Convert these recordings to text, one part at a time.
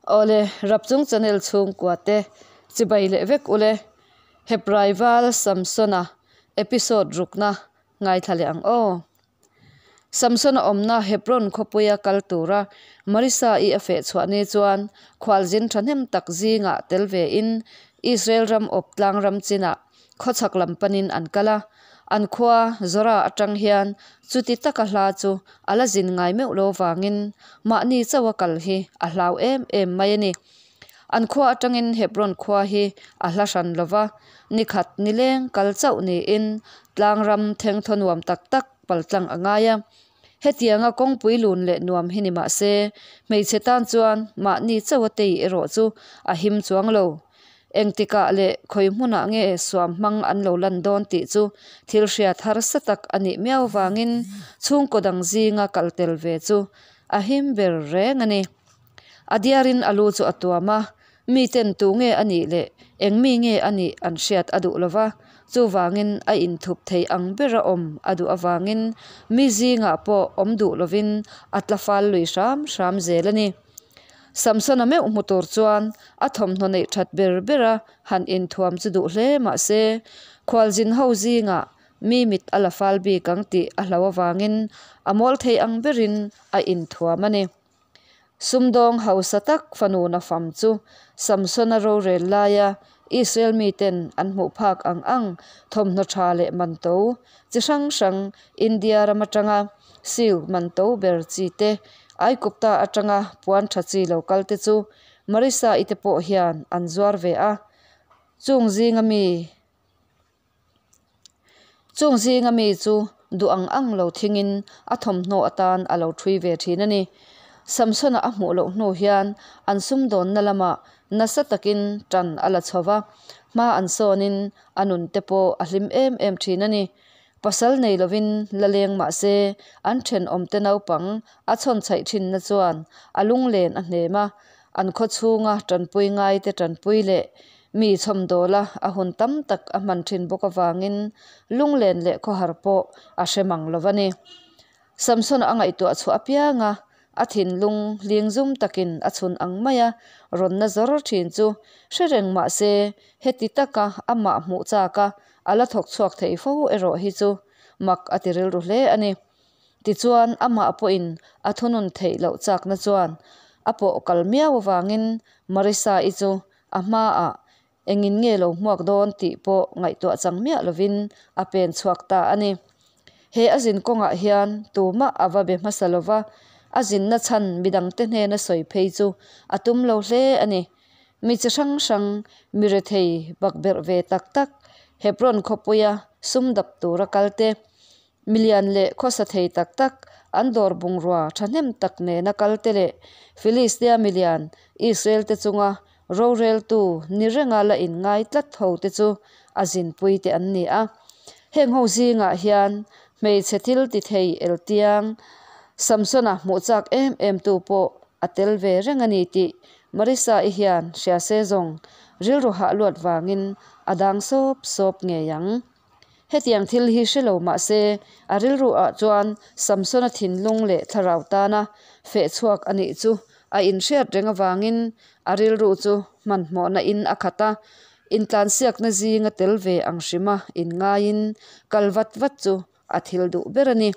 Awle, Rapchung channel chhungkua te chibai leh vek ule, Hebrai val Samsona episode rukna ngaithla leh ang aw. Samsona awmna Hebron khawpuia kal tura Marisa-i a feh chhuah ni chuan khualzin thahnem tak zingah tel ve in Israel ram awp tlang ram chinah khawchhak lam panin an kal a. An khua Zora atang hian chuti taka hla chu a la zin ngai meuh lo vangin mahni chauha kal hi a hlau em em mai a ni. An khua atangin Hebron khua hi a hla hran lo va, nikhat nileng kal chauh niin tlang ram thengthaw nuam tak tak paltlang a ngai a. Hetianga kawngpui lun leh nuam hi ni mah se, hmeichhe tan chuan mahni chauha tei erawh chu a him chuang lo. Engtikah leh khawi hmunah nge suam hmang an lo lan dawn tih chu thil hriat harsa tak a nih miau vangin chhungkaw dang zinga kal tel ve chu a him ber reng a ni. A diarin a lu chu a tuam a, miten tu nge a nih leh eng mi nge a nih an hriat a duh lo va, chuvangin a inthup thei ang bera awm a duh avangin mi zingah pawh awm duh lovin a tla fal lui hram hram zel a ni. Samsona meuh hmu tur chuan a thawmhnaw neih that ber bera han inthuam chu duh hle mah se, khualzin ho zingah mi mit a la fal bik ang tih a hlau avangin a mawl thei ang berin a inthuam a ni. Sumdawng hausa tak fanu Nafam chu Samsona rorel laia Israel miten an hmuh phak ang ang thawmhnaw tha leh manto chi hrang hrang India ram atanga silk manto ber chi te, Aikupta atanga puan tha chi lo kal te chu Marisa-i te pawh hian an zuar ve a. Chung zinga mi Chung zinga mi chu duh ang ang lo thingin a thawmhnaw atan a lo thui ve thin a ni. Samsona a hmuh loh hnu hian an sumdawnna lamah nasa takin tan a la chho va, hma an sawnin a nun te pawh a hlim em em thin a ni. Pasal nei lovin la leng mah se an thenawmte naupang a chhawn chhaih thinna chuan a lunglen a hnem a, an khaw chhunga tanpui ngaite tanpui leh mi chhawmdawla a hun tam tak a hman thin bawk avangin lunglen leh khawhar pawh a hre mang lo a ni. Samson a ngaihtuah chhuah apiang a, a thinlung hling zum takin a chhun ang maia rawn na zawr thin chu hre reng mah se heti taka amah hmuh chak a a la thawk chhuak thei fo erawh hi chu mak a ti rilru hle a ni. Tichuan amah pawhin a thunun theih loh chakna chuan a pawh kal miau avangin Marisa-i chu a hmaah engin nge lo hmuak dawn tih pawh ngaihtuah chang miah lovin a pen chhuak ta a ni. He a zin kawngah hian tumah a va be hmasa lova, a zinna chhan midangte hnena sawi phei chu a tum lo hle a ni. Mi chi hrang hrang, mi rethei bakberh ve tak tak, Hebron khawpuia sum dap tura kalte, Milian leh khawsa thei tak tak, an dawr bungrua thahnem tak nena kalte leh Filistia milian Israel-te chunga roreltu ni renga la inngai tlat hote chu a zinpui te an ni a. Heng ho zingah hian hmeichhe thil ti thei eltiang Samsona hmuh chak em em tu pawh a tel ve reng a ni tih Marisa-i hian hria se zawng rilru hah luat vangin a dang sawp sawp ngei ang. Hetiang thil hi hre lo mah se, a rilru ah chuan Samsona thinlung leh thlarau tana feh chhuak a nih chu a inhriat reng avangin a rilru chu hmanhmawhna in a khat a, intlansiakna zinga tel ve ang hrima inngaiin kal vat vat chu a thil duh ber a ni.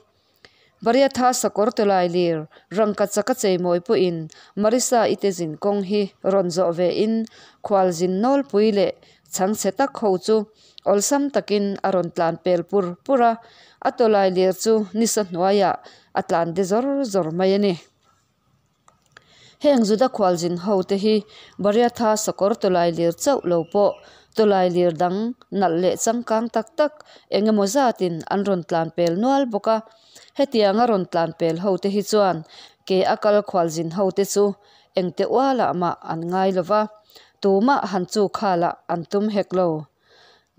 Bariatha sakawr tawlai lir rangka chaka cheimawi pawhin Marisa i te zin kawng hi rawn zawh ve in khualzin nawlpui leh chhangchhe tak ho chu awlsam takin a rawn tlan pel pur pur a, a tawlai lir chu nisa hnuaiah a tlan de zawr zawr mai a ni. Heng Juda khualzin ho te hi Bariatha sakawr tawlai lir chauh lo pawh tawlai lir dang nalh leh changkang tak tak eng emaw zatin an rawn tlan pel nual bawk a. Hetianga rawn tlan pel ho te hi chuan ke a kal khualzin ho te chu engte ualah mah an ngai lo va, tumah han chu khalah an tum hek lo.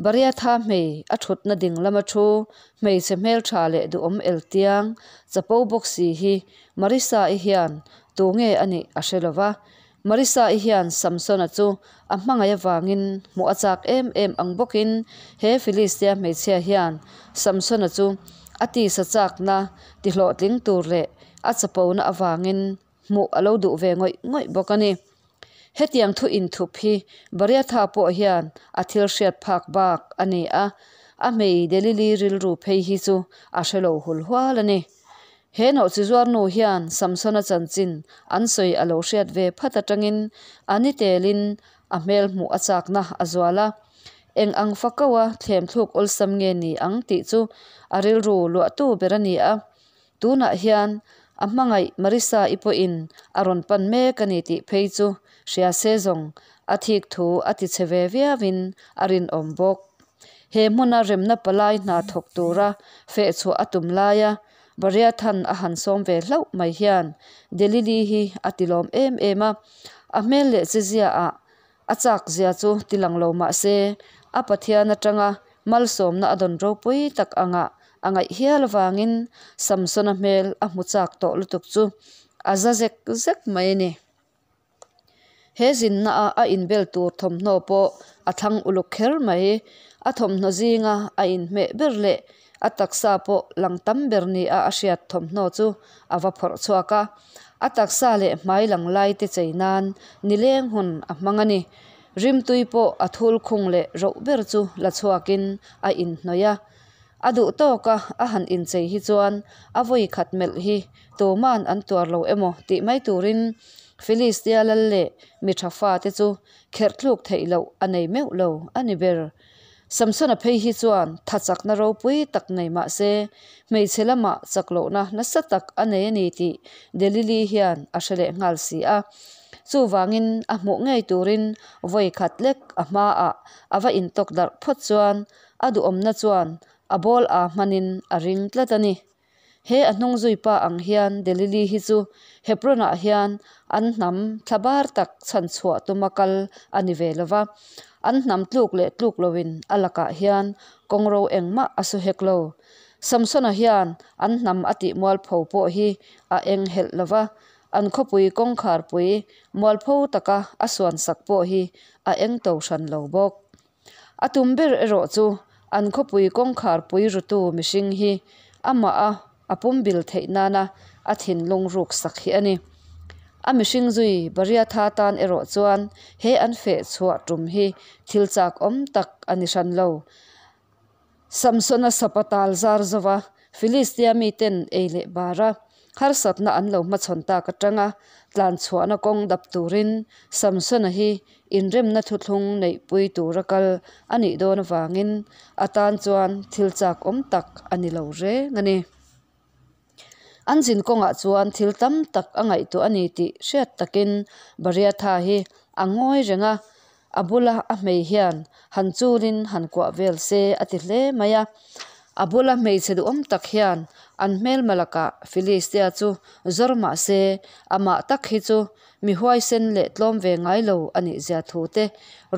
Bariatha hmei a thutna ding lama thu hmeichhe hmeltha leh duhawm eltiang chapo bawk si hi Marisa-i hian tu nge a nih a hre lo va. Marisa-i hian Samsona chu a hmangaih avangin hmuh a chak em em ang bawkin he Filistia hmeichhia hian Samsona chu a tisa chakna tihlawhtling tur leh a chapona avangin hmuh a lo duh ve ngawih ngawih bawk a ni. Hetiang thu inthup hi Bariatha pawh hian a thil hriat phak bak a ni a, a hmei Delili rilru phei hi chu a hre lo hul hual a ni. He nawhchizuar nu hian Samsona chanchin an sawi a lo hriat ve phat atangin a ni telin a hmel hmuh a chakna a zual a. Eng ang fakaua thlemthluk awlsam nge ni ang tih chu a rilru luahtu ber a ni a. Tunah hian a hmangaih Marissa-i pawhin a rawn pan mek a ni tih phei chu hria se zawng a thik thu a ti chhe ve viauin a rinawm bawk. He hmuna remna palai hna thawk tura fehchhuah a tum laia Bariathan a han sawm ve hlauh mai hian Delili hi a ti lawm em em a, a hmel leh chezia ah a chak zia chu ti lang lo mah se a Pathian atanga malsawmna a dawn ropui tak angah a ngaih hial avangin Samsona hmel a hmu chak tawh lutuk chu a za zek zek mai a ni. He zinna a a inbel tur thawmhnaw pawh a thlang uluk kher mai. A thawmhnaw zinga a inhmeh ber leh a taksa pawh lang tam ber ni a a hriat thawmhnaw chu a va phawrh chhuak a. A taksa leh hmai lang lai te chei nan nileng hun a hmang a ni. Rimtui pawh a thul khung leh roh ber chu la chhuakin a inhnawih a. A duh tawka a han inchei hi chuan a vawi khat melh hi tuman an tuar lo emaw tih mai turin Philistia lal leh mi tha fate chu kherh thluk theih loh a nei meuh lo a ni ber. Samsona phei hi chuan tha chakna ropui tak nei mah se hmeichhe lamah chak lohna nasa tak a nei a ni tih Delili hian a hre leh nghal si a. Chuvangin a hmuh ngei turin vawi khat lek a hmaah a va intawk darh phawt chuan A duhawmna chuan a ball a hmanin a ring tlat a ni. He a hnung zui pa ang hian Delili hi chu Hebron-ah hian an hnam thla bar tak chhan chhuah tuma kal a ni ve lo va, an hnam tluk leh tluk loin a lakah hian kawngro engmah a su hek lo. Samsona hian an hnam a tih mualpho pawh hi a eng helh lo va, an khawpui kawngkharpui mualpho taka a suansak pawh hi a eng to hran lo bawk. A tum ber erawh chu an khawpui kawngkhar pui rutu mihring hi amah a a pumbil theih nana a thinlung ruk sak hi a ni. A mihring zui Bariatha tan erawh chuan he an feh chhuah tum hi thil chak awm tak a ni hran lo. Samsona sapa tal zar zova Filistia miten ei leh bar a, harsatna an lo hmachhawn tak atanga tlan chhuahna kawng dap turin Samsona hi inremna thuthlung neihpui tura kal a nih dawn avangin a tan chuan thil chak awm tak a ni lo reng a ni. An zin kawngah chuan thil tam tak a ngaihtuah a ni tih hriat takin Bariatha hi a ngawi reng a, a bula a hmei hian han chulin han kuah vel se a ti hle mai a. A bula hmeichhe duhawm tak hian an hmelma lakah Philistia chu zawr mah se amah tak hi chu mi huaisen leh tlawm ve ngai lo a nih zia thu te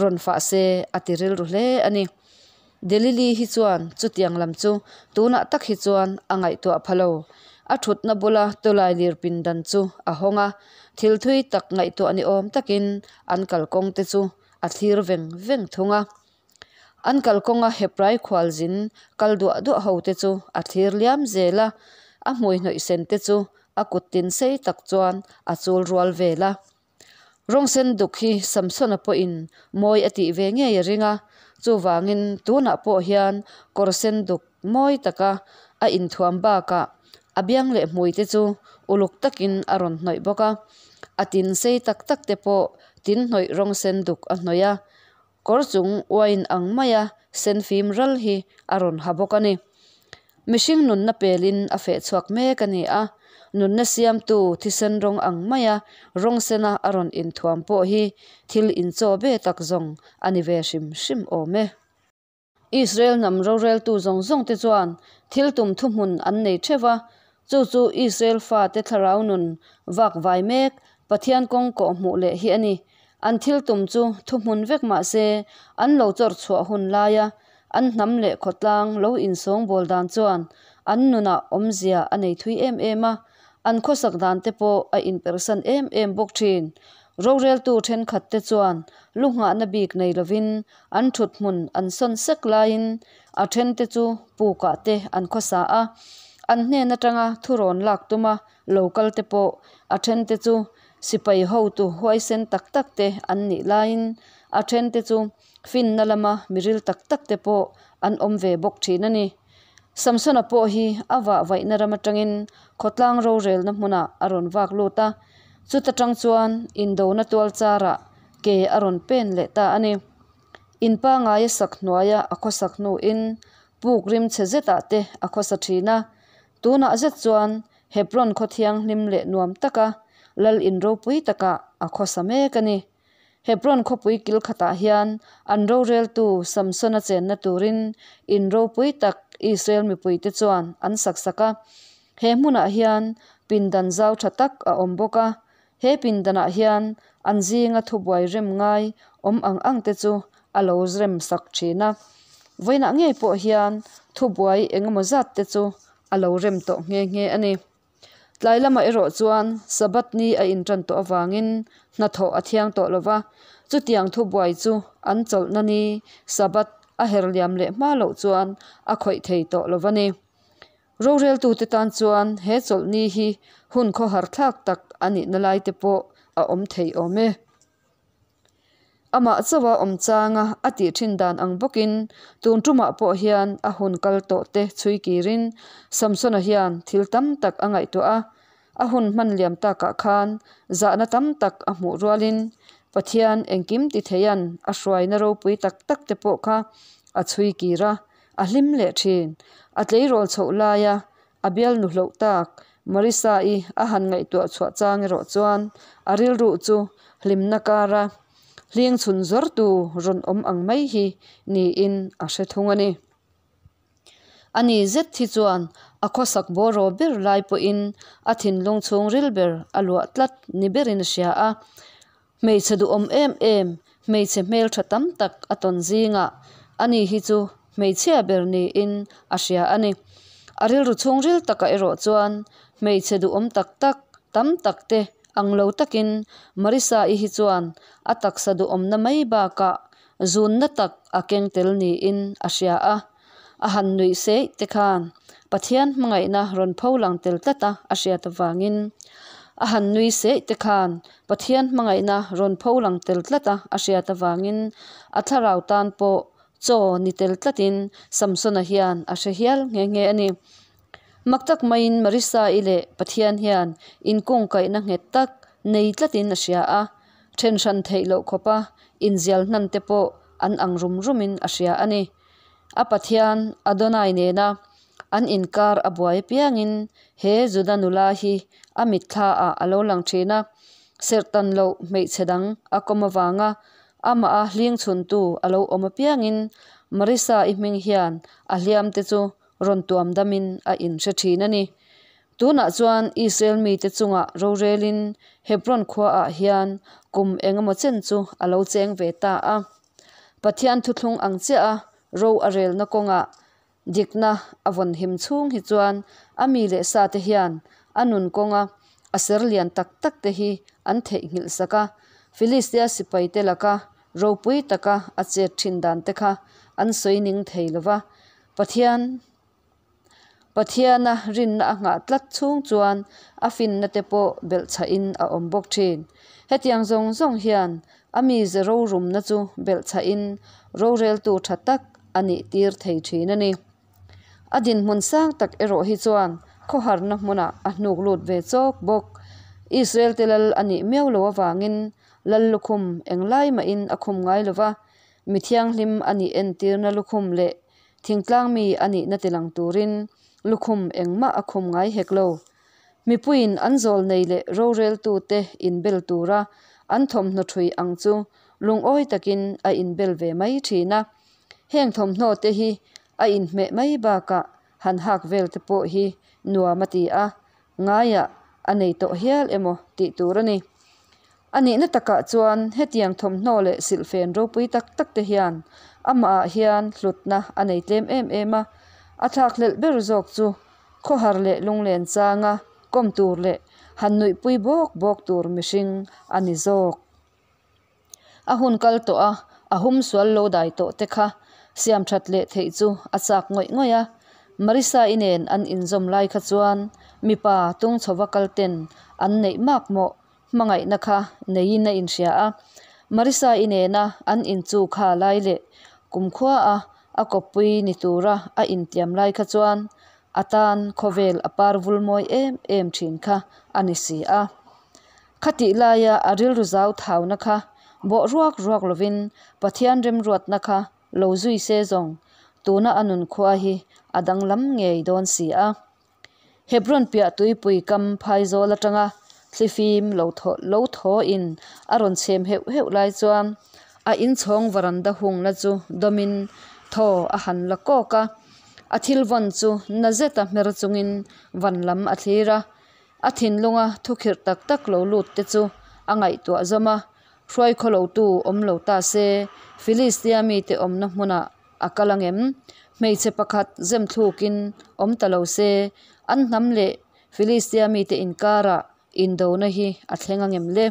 rawn fah se a ti rilru hle a ni. Delili hi chuan chutiang lam chu tunah tak hi chuan a ngaihtuah pha lo. A thutna bula tawlai lir pindan chu a hawng a, thil thui tak ngaihtuah ni awm takin an kalkawng te chu a thlir veng veng thung a. An kalkawnga Hebrai khualzin kal duah duah ho te chu a thlir liam zel a, a hmui hnawih sen te chu a kut tin sei tak chuan a chul rual vel a. Rawng sen duk hi Samsona pawhin mawi a tih ve ngei a ring a, chuvangin tunah pawh hian kawr sen duk mawi taka a inthuam bakah a biang leh hmui te chu uluk takin a rawn hnawih bawk a, a tin sei tak tak te pawh tin hnawih rawng sen duk a hnawih a, kawr chung uain ang maia sen fim ral hi a rawn ha bawk a ni. Mihring nunna pelin a feh chhuak mek a ni a, nunna siamtu thisen rawng ang maia rawng sena a rawn inthuam pawh hi thil inchaw be tak zawng a ni ve hrim hrim awm e. Israel hnam roreltu zawng zawng te chuan thil tum thuhmun an nei theuh a, chu chu Israel fate thlarau nun vak vai mek Pathian kawng kawh hmuh leh hi a ni. An thil tum chu thuhmun vek mah se an lo chawrh chhuah hun laia an hnam leh khawtlang lo insawngbawl dan chuan an nunah awmzia a nei thui em em a, an khawsak dan te pawh a inpersan em em bawk thin. Roreltu thenkhat te chuan lu nghahna bik nei lovin an thut hmun an sawn sek laiin a then te chu pukah te an khawsa a, an hnen atanga thurawn lak tuma lo kal te pawh a then te chu sipai hotu huaisen tak tak te an nih laiin a thente chu finna lama miril tak tak te pawh an awm ve bawk thin a ni. Samsona pawh hi a vahvaihna ram atangin khawtlang rorelna hmunah a rawn vak lut a, chuta tang chuan indona tual charah ke a rawn pen leh ta a ni. In pangaia sak hnuaia a khawsak hnuin puk rim chhe zetah te a khawsa thin a, tunah zet chuan Hebron khaw thianghlim leh nuam taka lal in ropui takah a khawsa mek a ni. Hebron khawpui kil khatah hian an roreltu Samsona chenna turin in ropui tak Israel mipuite chuan an sak sak a. He hmunah hian pindan zau tha tak a awm bawk a, he pindanah hian an zinga thubuai rem ngai awm ang ang te chu a lo rem sak thin a. Vawiinah ngei pawh hian thubuai engemaw zat te chu a lo rem tawh nghe nghe a ni. Tlai lamah erawh chuan Sabbath ni a intan tawh avangin hnathawh a thiang tawh lo va, chutiang thubuai chu an chawlhna ni Sabbath a her liam leh hma loh chuan a khawih thei tawh lo va ni. Roreltute tan chuan he chawlhni hi hun khawhar thlak tak a nihna lai te pawh a awm thei awm e. Amah chauha awm changa a tih thin dan ang bawkin tun tumah pawh hian a hun kal tawh te chhui kirin Samsona hian thil tam tak a ngaihtuah a, a hun hman liam takah khan zahna tam tak a hmuh rualin Pathian engkim ti theian a hruaina ropui tak tak te pawh kha a chhui kir a, a hlim leh thin. A tleirawl chhoh laia A bialnu hloh tak Marissa-i a han ngaihtuah chhuah chang erawh chuan a rilruh chu hlimna kara hling chhun zawrtu rawn awm ang mai hi niin a hre thung a ni. Ani zet hi chuan a khawsak bawraw ber lai pawhin a thinlung chhungril ber a luah tlat ni berin a hria a. Hmeichhe duhawm em em, hmeichhe hmeltha tam tak a tawn zingah ani hi chu hmeichhia ber niin a hria a ni. A rilru chhungril takah erawh chuan hmeichhe duhawm tak tak tam tak te ang lo takin Marissa-i hi chuan a taksa duhawmna mai bakah zunna tak a keng tel niin a hria a. A han nuih seih te khan Pathian hmangaihna rawn pho lang tel tlat a a hriat avangin a han nui seih te khan Pathian hmangaihna rawn pho lang tel tlat a a hriat avangin a thlarau tan pawh chaw ni tel tlatin Samsona hian a hre hial nghe nghe a ni. Mak tak maiin Marissa-i leh Pathian hian inkungkaihna nghet tak nei tlatin a hria a, then hran theih loh khawpa inzial hnan te pawh an ang rum rumin a hria a ni. A Pathian Adonai nena an inkar a buai apiangin he Juda nula hi a mitthla ah a lo lang thin a, serhtan loh hmeichhe dang a kawm avanga amah a hling chhuntu a lo awm apiangin Marissa-i hming hian a hliam te chu rawn tuam damin a inhre thin a ni. Tunah chuan Israel mite chungah rorelin Hebron khuaah hian kum engemaw chen chu a lo cheng ve ta a. Pathian thuthlung ang chiah a ro a relna kawngah dikna a vawn him chhung hi chuan a mi leh sa te hian a nun kawnga a ser lian tak tak te hi an theihnghilh sak a, Filistia sipai te laka ropui taka a chet thin dan te kha an sawi ning thei lo va. Pathian Pathiana rinna a nghah tlat chhung chuan a finna te pawh belhchhahin a awm bawk thin. Hetiang zawng zawng hian a mize rorumna chu belhchhahin roreltu tha tak a nih tir thei thin a ni. A dinhmun sang tak erawh hi chuan khawharna hmunah a hnuk lut ve chawk bawk. Israel te lal a nih miau lo avangin lal lukhum englai mahin a khum ngai lo va, mi thianghlim a nih entirna lukhum leh Thingtlang mi a nihna tilang turin lukhum engmah a khum ngai hek lo. Mipuiin an zawl nei leh roreltute inbel tura an thawmhnaw thui ang chu lungawi takin a inbel ve mai thin a. Heng thawmhnaw te hi a inhmeh mai bakah han hak vel te pawh hi nuam a ti a, ngaiah a nei tawh hial emaw tih tur a ni. A nihna takah chuan hetiang thawmhnaw leh silhfen ropui tak tak te hian amahah hian hlutna a nei tlem em em a, a thlakhlelh ber zawk chu khawhar leh lunglen changa kawm tur leh han nuihpui bawk bawk tur mihring a ni zawk. A hun kal tawh a, a hum sual lo dai tawh te kha siam that leh theih chu a chak ngawih ngawih a. Marissa-i nen an inzawm lai kha chuan mipa tung chhova kal ten an neih mak mawh. hmangaihna kha neiin a inhria a. Marissa-i nena an inchu kha lai leh kumkhua a a kawppui ni tura a intiam lai kha chuan a tan khawvel a par vul mawi em em thin kha a ni si a. Khatih laia a rilru zau thauna kha bawh ruak ruak lovin Pathian remruatna kha lo zui se zawng tuna a nun khua hi a danglam ngei dawn si a. Hebron piah tuipui kam phaizawl atanga thlifim lo thaw lo thaw-in a rawn chhem heuh heuh lai chuan a inchhawng varanda hungna chu dawmin thaw a han la kawk a. A thil vawn chu na zeta hmer chungin van lam a thlir a. A thinlunga thukhirh tak tak lo lut te chu a ngaihtuah zawm a, hruai khawlotu awm lo ta se Filistia mite awmna hmunah a kal ang em? Hmeichhe pakhat zem thlukin awm ta lo se an hnam leh Filistia mite inkarah indona hi a thleng ang em le?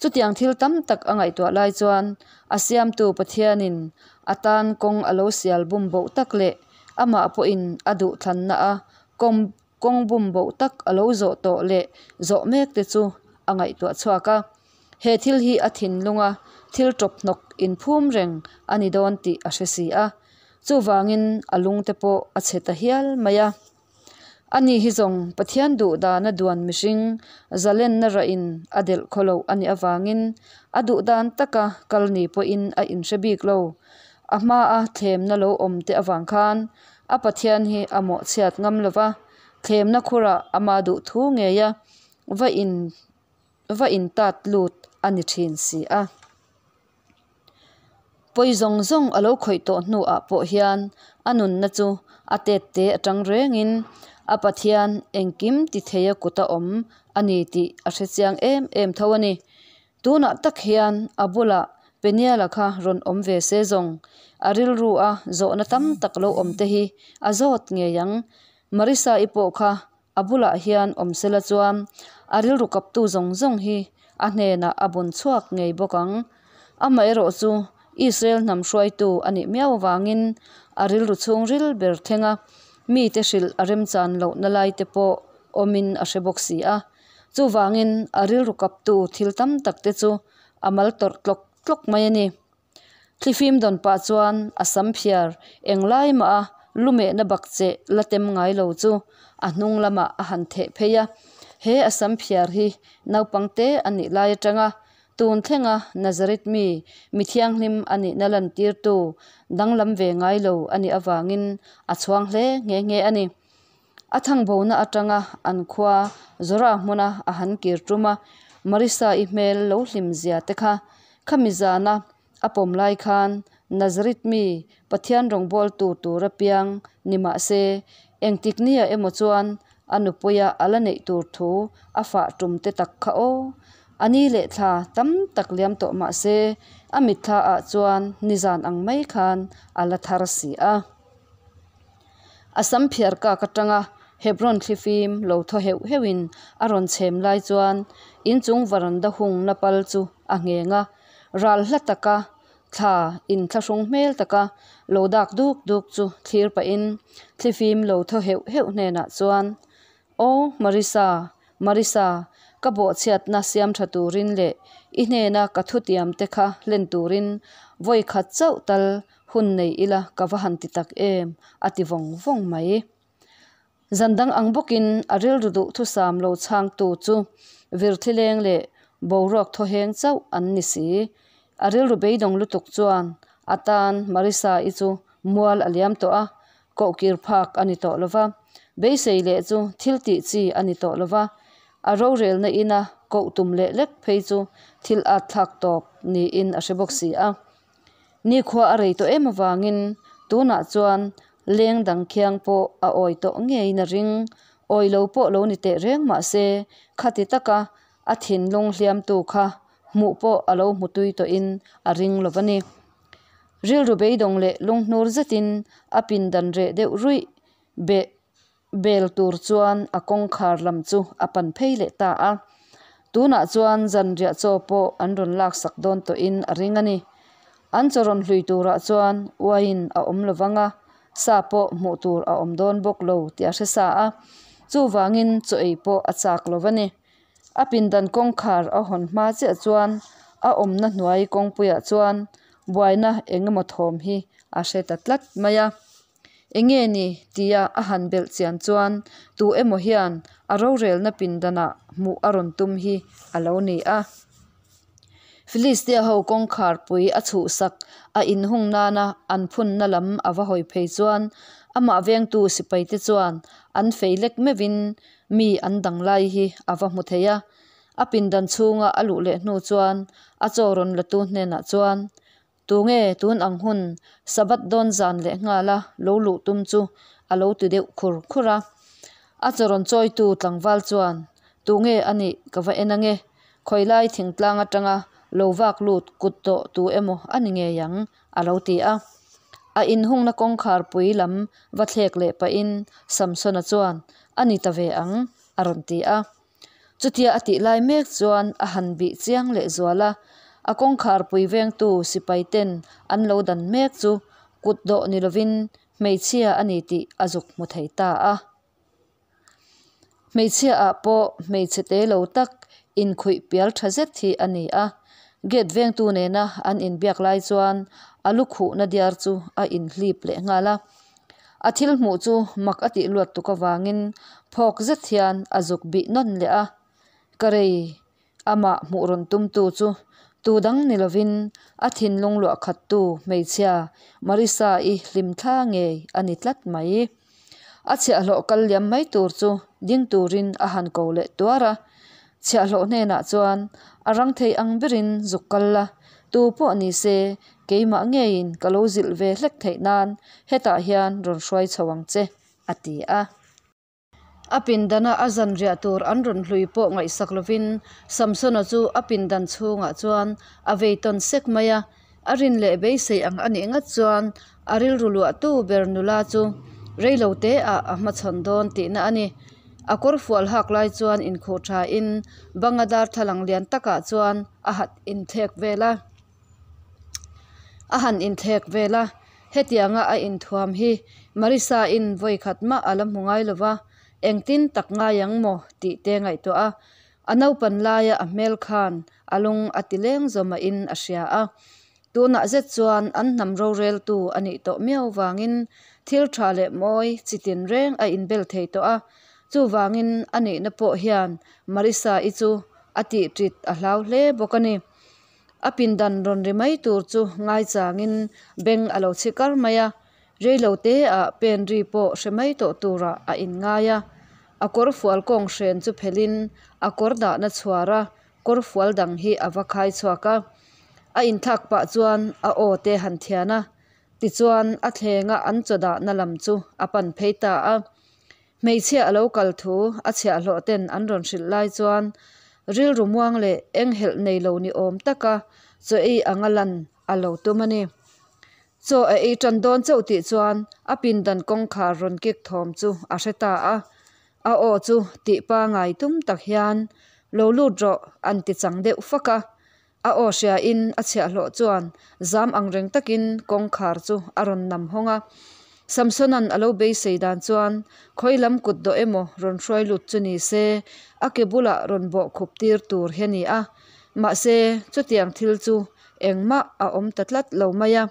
Chutiang thil tam tak a ngaihtuah lai chuan a Siamtu Pathianin a tan kawng a lo sial bum boh tak leh amah pawhin a duhthlanna a kawng bum boh tak a lo zawh tawh leh zawh mek te chu a ngaihtuah chhuak a. He thil hi a thinlunga thil tawp hnawk inphum reng a ni dawn tih a hre si a. Chuvangin a lungte pawh a chhe ta hial mai a. Ani hi zawng Pathian duh dana duan mihring zalenna rahin a delh khaw loh a nih avangin a duh dan taka kal ni pawhin a inhre bik lo. A hmaa thlemna lo awm te avang khan a Pathian hi a mawhchhiat ngam lo va, thlemna khurah ama duh thu ngeia va in va intat lut a ni thin si a. Pawi zawng zawng a lo khawih tawh hnuah pawh hian a nunna chu a tet te atang rengin a Pathian engkim ti theia kuta awm a ni tih a hre chiang em em tho a ni. Tunah tak hian a bulah Peniel-a kha rawn awm ve se zawng a rilru a zawhna tam tak lo awm te hi a zawt ngei ang. Marissa-i pawh kha A bulah hian awm sela chuan a rilru kaptu zawng zawng hi a hnenah a bun chhuak ngei bawk ang. Amaherawh chu Israel hnam hruaitu a nih miau avangin a rilru chhungril ber thlenga mite hrilh a remchan lohna laite pawh awmin a hre bawk si a. Chuvangin a rilru kaptu thil tam takte chu a mal tawrh tlawk tlawk mai a ni. Thlifim dawn pah chuan a sam phiar englai mah a lumehna bak che la tem ngai lo chu a hnung lamah a han theh phei a. He a sam phiar hi naupang te a nih lai atanga tun thlenga Nazareth mi mi thianghlim a nihna lantirtu danglam ve ngai lo a nih avangin a chhuang hle nghe nghe a ni. A thangbona atanga an khua Zora hmuna a han kir tum a, Marissa-i hmel lo hlim zia te kha khami zana a pawm lai khan Nazareth mi Pathian rawngbawltu tur a piang ni mah se, engtik nia emaw chuan a nupuia a la neih tur thu a fah tum te tak kha aw. A ni leh thla tam tak liam tawh mah se, a mitthla ah chuan nizan ang mai khan a la thar si a. A sam phiar kak atanga Hebron thlifim lo thaw heuh heuhin a rawn chhem lai chuan inchung varanda hungna pal chu a ngheng a, ral hla taka thla inthlahrung hmel taka lo dak duk duk chu thlir pahin thlifim lo thaw heuh heuh hnenah chuan, Aw Marissa, Marissa, ka bawhchhiatna siam tha turin leh i hnena ka thutiam te kha hlen turin vawi khat chauh tal Hun nei ila ka va han ti tak em? a ti vawng vawng mai. Zan dang ang bawkin a rilru duh thusam lo chhangtu chu virthileng leh boruak thawheng chauh an ni si. A rilru beidawng lutuk chuan a tan Marissa-i chu mual a liam tawh a, kohkir phak a ni tawh lo va, beisei leh chu thil tih chi a ni tawh lo va, a rorelna ina koh tum leh lek phei chu thil at thlak tawp niin a hre bawk si a. Nikhua a rei tawh em avangin tunah chuan leng dang khiang pawh a awi tawh ngeiin a ring. Awi lo pawh lo ni teh reng mah se khati taka a thinlung hliamtu kha hmuh pawh a lo hmu tui tawhin a ring lo va ni. Rilru beidawng leh lunghnur zetin a pindan reh deuh ruih beh Bel tur chuan a kawngkhar lam chu a pan phei leh ta a. Tunah chuan zanriah chaw pawh an rawn laksak dawn tawhin a ring a ni. An chaw rawn hlui turah chuan uaiin a awm lo vang a, sa pawh hmuh tur a awm dawn bawk lo tih a hre sa a. Chuvangin chaw ei pawh a chak lo va ni. A pindan kawngkhar a hawn hma chiah chuan a awmna hnuai kawngpuiah chuan buaina eng emaw thawm hi a hre ta tlat mai a. Enge ni tia a han belh chian chuan tu emaw hian a rorelna pindanah hmuh a rawn tum hi a lo ni a. Filistia ho kawngkhar pui a chhuhsak a inhung nana an phunna lam a va hawi phei chuan amah vengtu sipaite chuan an fei lek meuhin mi an dang lai hi a va hmu thei a. A pindan chhunga a luh leh hnu chuan a chaw rawn latu hnenah chuan, Tunge tun ang hun Sabbath dawn zan leh nghala lo luh tum chu a lo ti deuh khur khur a. A chaw rawn chawitu tlangval chuan, Tunge a nih ka va en ange, khawilai thingtlang atanga lo vak lut kut tawh tu emaw a ni ngei ang a lo ti a. A inhungna kawngkhar pui lam va thlek leh pahin Samsona chuan, A ni ta ve ang a rawn ti a. Chutia a tih lai mek chuan a han bih chiang leh zual a, a kawngkhar pui vengtu sipai ten an lo dan mek chu kut dawh ni lovin hmeichhia a ni tih a zuk hmu thei ta a. Hmeichhia ah pawh hmeichhe te lo tak inkhuih pial tha zet hi a ni a, gate vengtu nena an inbiak lai chuan a lu khuhna diar chu a inhlip leh nghal a. A thil hmuh chu mak a tih luat tuk avangin phawk zet hian a zuk bih nawn leh a, Ka rei, amah hmuh rawn tumtu chu tu dang ni lovin a thinlung luah khattu hmeichhia Marissa-i hlimthla ngei a ni tlat mai. A chhiahhlawh kal liam mai tur chu ding turin a han ko leh tuar a, chhiahhlawh hnenah chuan a rang thei ang berin zuk kal la, tu pawh ni se keimah ngeiin ka lo zilh ve hlek theih nan hetah hian rawn hruai chho ang che, a ti a. A pindana a zanriah tur an rawn hlui pawh ngaihsak lovin Samsona chu a pindan chhungah chuan a vei tawn sek mai a, a rin leh beisei ang a nih ngat chuan a rilru luahtu ber nula chu reilo te ah a hmachhawn dawn tihna a ni. A kawrfual hak lai chuan inkhuh thain banga darthlalang lian takah chuan a han inthlek vel a. A han inthlek vel a, hetianga a inthuam hi Marissa-in vawi khat mah a la hmu ngai lo va, engtin tak ngai ang maw tih te ngaihtuah a, a naupan laia a hmel khan a lung a ti leng zawmahin a hria a. Tunah zet chuan an hnam roreltu a nih tawh miau vangin thil tha leh mawi chi tinreng a inbel thei tawh a, chuvangin a nihna pawh hian Marissa-i chu a tih ṭit a hlau hle bawk a ni. A pindan rawn ri mai tur chu ngaichangin beng a lo chhi kar mai a, reilo te ah pen ri pawh hre mai tawh turah a inngai a. A kawr fual kawng hren chu phelhin a kawr dahna chhuar a kawr fual dang hi a va khai chhuak a. A inthlak pah chuan a aw te han thian a, tichuan a thlenga an chaw dahna lam chu a pan phei ta a. Hmeichhia a lo kal thu a chhiahhlawh ten an rawn hrilh lai chuan rilru muang leh enghelh nei lo ni awm taka chaw ei anga lan a lo tum a ni. Chaw a ei tan dawn chauh tih chuan a pindan kawngkhar rawn kik thawm chu a hre ta a, a aw chu tih pangai tum tak hian lo lut rawh an ti chang deuh fak a. A aw hriain a chhiahhlawh chuan zam ang reng takin kawngkhar chu a rawn nam hawng a. Samsona'n a lo beisei dan chuan khawi lam kut dawh emaw rawn hruai lut chu ni se a ke bulah rawn bawh khup tir tur hi a ni a. Mahse, chutiang thil chu engmah a awm ta tlat lo mai a.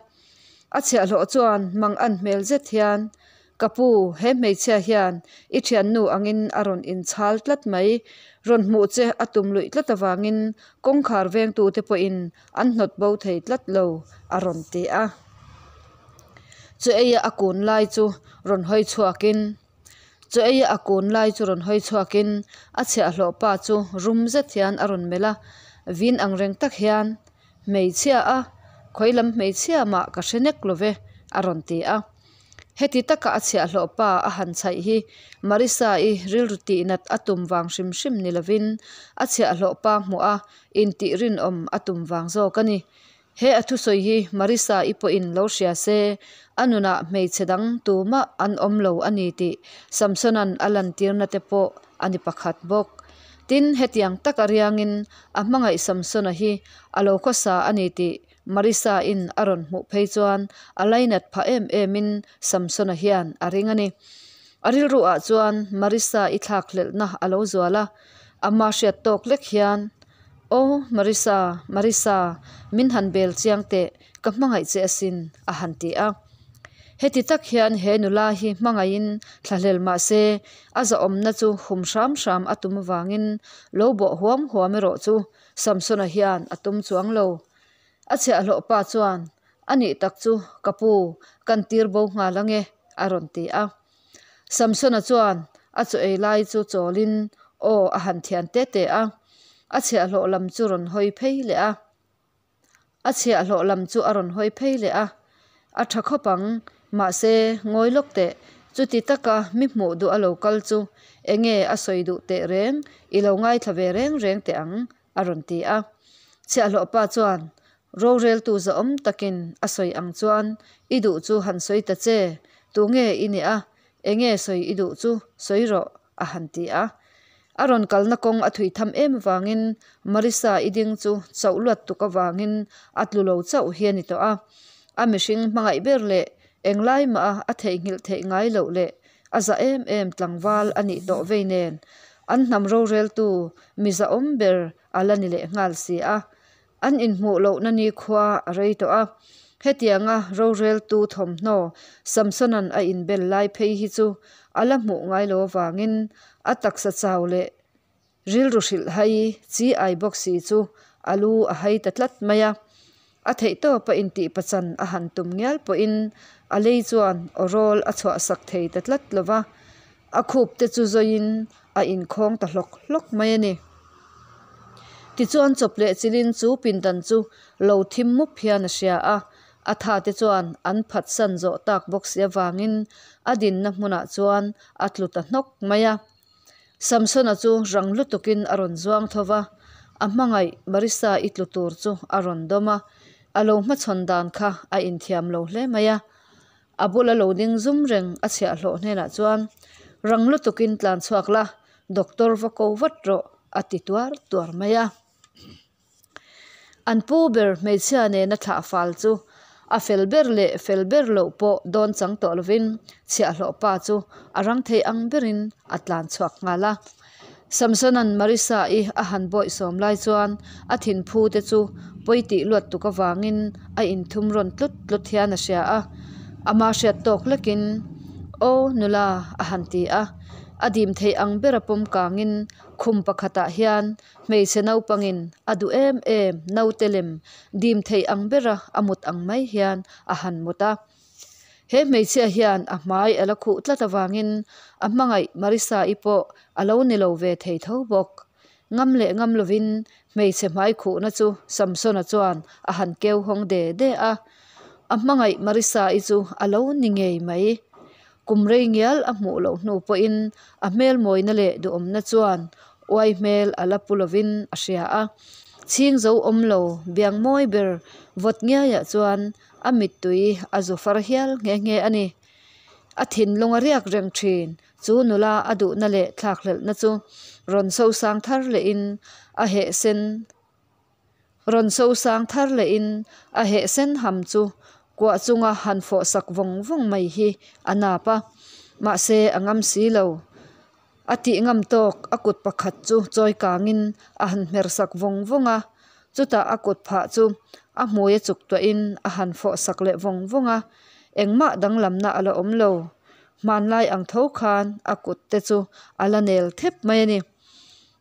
A chhiahhlawh chuan mang an hmel zet hian Ka pu, he hmeichhia hian i thiannu angin a rawn inchhal tlat mai. Rawn hmuh che a tum luih tlat avangin kawngkhar vengtute pawhin an hnawt bo thei tlat lo, a rawn ti a. Chu eia a kun lai chu rawn hawi chhuakin Chu eia a kun lai chu rawn hawi chhuakin a chhiahhlawh pa chu rum zet hian a rawn melh a, vin ang reng tak hian, Hmeichhia a, khawi lam hmeichhia mah ka hre nek lo ve, a rawn ti a. Heti taka a chhiahhlawh pa a han chhaih hi Marissa-i rilru tihnat a tum vang hrim hrim ni lovin a chhiahhlawh pa hmuh a intih rinawm a tum vang zawk a ni. He a thusawi hi Marissa-i pawhin lo hria se a nunah hmeichhe dang tumah an awm lo a ni tih Samson-a'n a lantirna te pawh a ni pakhat bawk. Tin, hetiang taka riangin a hmangaih Samson-a hi a lo khawsa a ni tih Marissa-in a rawn hmuh phei chuan a lainat phah em emin Samson-a hian a ring a ni. A rilru ah chuan Marissa-i thlakhlelhna a lo zual a, Ama hriat tawk lek hian, Aw, Marissa, Marissa, min han bel chiang teh, ka hmangaih che asin, a han ti a. Heti tak hian he nula hi hmangaihin thlahlel mah se, a zahawmna chu hum hram hram a tum avangin lo bawh huam huam erawh chu Samsona hian a tum chuang lo. A chhiahhlawh pa chuan, A nih tak chu, ka pu, kan tir bo nghal ange, a rawn ti a. Samsona chuan a chaw ei lai chu chawlin aw a han thian te te a, a chhiahhlawh lam chu rawn hawi phei leh a. A chhiahhlawh lam chu a rawn hawi phei leh a, A tha khawp ang, mahse ngawi lawk teh, chuti taka mi hmuh duh a lo kal chu enge a sawi duh teh reng, i lo ngaithla ve reng reng teh ang, a rawn ti a. Chhiahhlawh pa chuan roreltu zahawm takin a sawi ang chuan i duh chu han sawi ta che, tunge i nih a, enge sawi i duh chu sawi rawh, a han ti a. A rawn kalna kawng a thui tham em avangin Marissa i ding chu chauh luat tuk avangin a tlu lo chauh hi a ni tawh a. A mihring hmangaih ber leh englai mah a a theihnghilh theih ngai loh leh a za em em tlangval a nih tawh vei nen an hnam roreltu mi zahawm ber a la ni leh nghal si a. An inhmuh lohna nikhua a rei tawh a, hetianga roreltu thawmhnaw Samsona'n a inbel lai phei hi chu a la hmuh ngai lo avangin a taksa chau leh rilru hrilh hai chi ai bawk si chu a lu a hai ta tlat mai a. A theihtawpa intih pachan a han tum ngial pawhin a lei chuan aw rawl a chhuahsak thei ta tlat lo va, a khup te chu zawiin a inkhawng ta hlawk hlawk mai a ni. Tichuan chawp leh chilin chu pindan chu lo thim mup hian a hria a, a tha te chuan an phatsan zawh tak bawk si avangin a dinna hmunah chuan a tlu ta hnawk mai a. Samsona chu rang lutukin a rawn zuang tho va, a hmangaih Marissa i tlu tur chu a rawn dawm a, a lo hmachhawn dan kha a inthiam lo hle mai a. A bula lo ding zum reng a chhiahhlawh hnenah chuan, Rang lutukin tlan chhuak la, doctor va ko vat rawh, a ti tuar tuar mai a. An pu ber hmeichhia nena thlah fal chu a fel ber leh fel ber loh pawh dawn chang tawh lovin chhiahhlawh pa chu a rang thei ang berin a tlan chhuak nghal a. Samsona'n Marissa-i a han bawihsawm lai chuan a thinphu te chu pawi tih luat tuk avangin a inthum rawn tlut tlut hian a hria a. Ama hriat tawk lekin, Aw nula a han ti a. A dim theih ang bera pawm kangin khum pakhatah hian Hmeichhe naupangin a duh em em naute lem dim theih ang bera a mut ang mai hian a han mut a. He hmeichhia hian a hmai a la khuh tlat avangin a hmangaih Marissa-i pawh a lo ni lo ve thei tho bawk. Ngam leh ngam lovin hmeichhe hmai khuhna chu Samsona chuan a han keu hawng de de a. A hmangaih Marissa-i chu a lo ni ngei mai. Kum rei ngial a hmuh loh hnu pawhin a hmel mawina leh duhawmna chuan uai hmel a la pu lovin a hria a. Chhing zo awm lo biang mawi ber vawt ngiaiah chuan a mittui a zu far hial nghe nghe a ni. A thinlung a riak reng thin chu nula a duhna leh thlakhlelhna chu rawn sosang thar lehin a heh sen Rawn sosang thar lehin a heh sen ham chu kuah chunga han fawh sak vawng vawng mai hi a nap a, mahse a ngam si lo. A tih ngam tawk a kut pakhat chu chawi kangin a han hmer sak vawng vawng a, chutah a kut phah chu a hmui a chuk tuahin a han fawh sak leh vawng vawng a, engmah danglamna a la awm lo. Hmanlai ang tho khan a kut te chu a la nel thep mai a ni.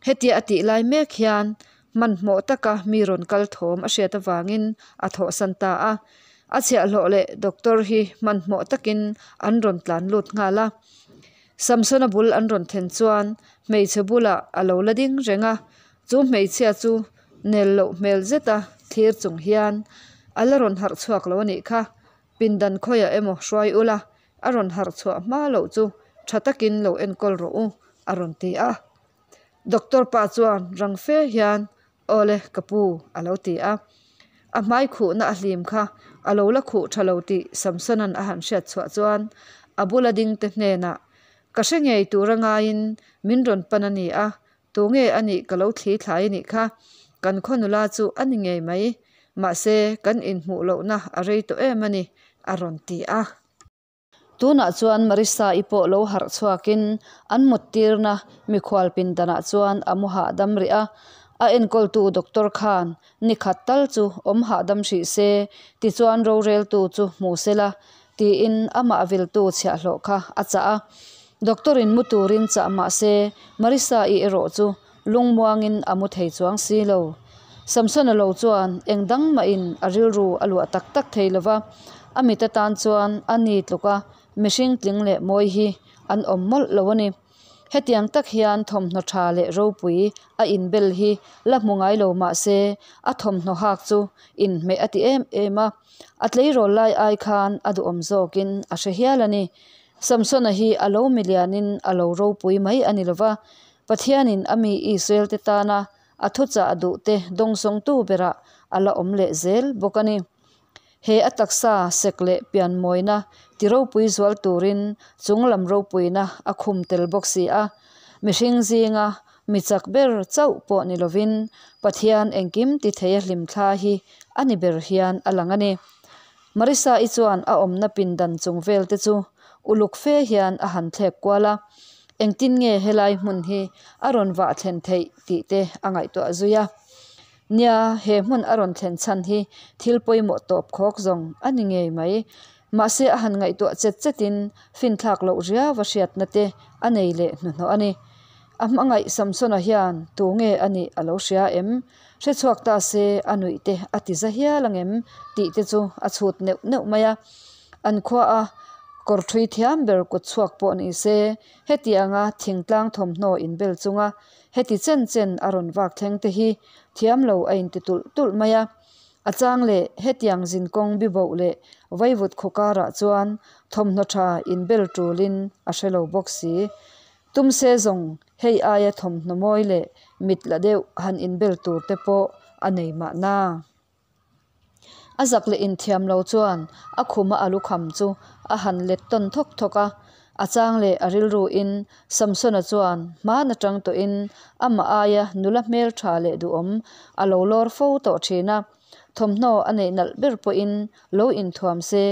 Hetia a tih lai mek hian hmanhmawh taka mi rawn kal thawm a hriat avangin a thawhsan ta a. A chhiahhlawh leh doctor hi hmanhmawh takin an rawn tlan lut nghal a. Samsona bul an rawn then chuan hmeichhe bulah a lo la ding reng a, chu hmeichhia chu nel loh hmel zeta thlir chung hian a la rawn harh chhuak lo a nih kha. Pindan khawiah emaw hruai ula, a rawn harh chhuah hma loh chu tha takin lo enkawl rawh u, a rawn ti a. Doctor pa chuan rang fe hian, Awle, ka pu, a lo ti a. A hmai khuhna a hlim kha a lo la khuh tha lo tih Samsona'n a han hriat chhuah chuan a bula dingte hnenah, Ka hre ngei tur a ngaiin min rawn pan a ni a, Tunge a nih ka lo thli thlai a nih kha, kan khaw nula chu a ni ngei mai, mahse kan inhmuh lohna a rei tawh em a ni, a rawn ti a. Tunah chuan Marissa-i pawh lo harh chhuakin an mut tirna mikhual pindanah chuan a mu hahdam rih a. A enkawltu doctor khan ni khat tal chu awm hahdam hrih se, tichuan roreltu chu hmu se la tiin amah viltu chhiahhlawh kha a chah a. Doctor-in mu turin chah mah se Marissa-i erawh chu lungmuangin a mu thei chuang si lo. Samsona lo chuan eng dang mahin a rilru a luah tak tak thei lo va, a mit atan chuan a ni tluka mihring tling leh mawi hi an awm mawlh lo a ni. Hetiang tak hian thawmhnaw tha leh ropui a inbel hi la hmu ngai lo mah se a thawmhnaw hak chu inhmeh a ti em em a, a tleirawl lai ai khan a duhawm zawkin a hre hial a ni. Samsona hi a lo milianin a lo ropui mai a ni lo va, Pathianin a mi Israel-te tana a thuchah duhte dawngsawngtu berah a la awm leh zel bawk a ni. He a taksa sek leh pianmawina ti ropui zual turin chung lam ropuina a khum tel bawk si a. Mihring zinga mi chak ber chauh pawh ni lovin Pathian engkim ti theia hlimthla hi a ni ber hian a lang a ni. Marissa-i chuan a awmna pindan chung vel te chu uluk fe hian a han thlek kual a, engtin nge helai hmun hi a rawn vah thlen theih tih te a ngaihtuah zui a. Nia, he hmun a rawn thlen chhan hi thil pawimawh tawp khawk zawng a ni ngei mai. Mahse a han ngaihtuah chet chetin finthlak loh riau a hriatna te a nei leh hnuhnawh a ni. A hmangaih Samsona hian tu nge a nih a lo hria em? Hre chhuak ta se a nuih te a ti za hial ang em? Tih te chu a chhut neuh neuh mai a. An khua a kawr thui thiam ber kut chhuak pawh ni se, hetianga thingtlang thawmhnaw inbel chunga heti chen chen a rawn vak thleng te hi thiam lo a inti tulh tulh mai a. A chang leh hetiang zinkawng biboh leh vaivut khaw karah chuan thawmhnaw tha inbel tulin a hre lo bawk si. Tum se zawng hei aia thawmhnaw mawi leh mit la deuh han inbel tur te pawh a nei mahna. A zak leh inthiam lo chuan a khuma a lukham chu a han let tawn thawk thawk a, a chang leh a rilru in Samsona chuan hman atang tawhin amah aia nula hmeltha leh duhawm a lo lawr fo tawh thin a, thawmhnaw a neih nalh ber pawhin lo inthuam se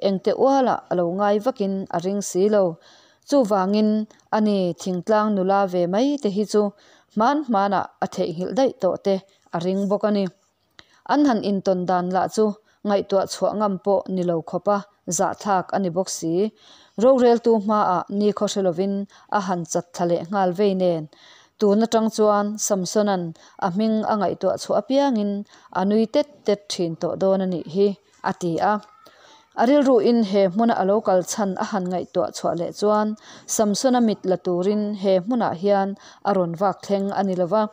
engte ualah a lo ngai vakin a ring si lo. Chuvangin ani thingtlang nula ve mai te hi chu hman hmanah a theihnghilh daih tawh te a ring bawk a ni. An han intawn dan lah chu ngaihtuah chhuah ngam pawh ni lo khawpa zahthlak a ni bawk si. Roreltu hmaah nikhaw hre lovin a han chat thla leh nghal vei nen. Tun atang chuan Samsona'n a hming a ngaihtuah chhuah apiangin a nui tet tet thin tawh dawn a nih hi, a ti a. A rilruin he hmuna a lo kal chhan a han ngaihtuah chhuah leh chuan Samsona mit la turin he hmunah hian a rawn vak thleng a ni lo va.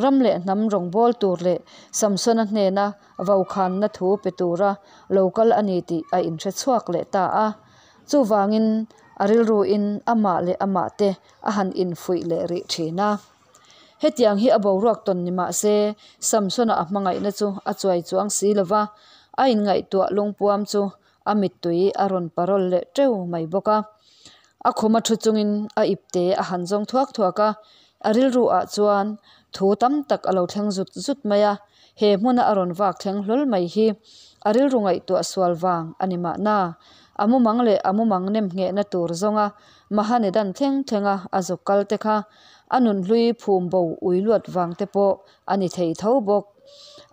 Ram leh hnam rawngbâwl tur leh Samsona hnena vaukhanna thu pe tura lo kal a ni tih a inhre chhuak leh ta a. Chuvangin a rilruin amah leh amah te a han infuih leh rih thin a. Hetiang hi a boruak tawn ni mah se, Samsona a hmangaihna chu a chuai chuang si lo va, a inngaihtuah lungpuam chu a mittui a rawn parawl leh teuh mai bawk a. A khuma thu chungin a ipte a han zawng thuak thuak a, a rilru ah chuan thu tam tak a lo thleng zut zut mai a, he hmuna a rawn vak thleng hlawl mai hi a rilru ngaihtuah sual vang a ni mahna. A mumang leh a mumang nem nghehna tur zawnga Mahanedan thleng thlenga a zuk kal te kha a nunhlui phum bo ui luat vang te pawh a ni thei tho bawk.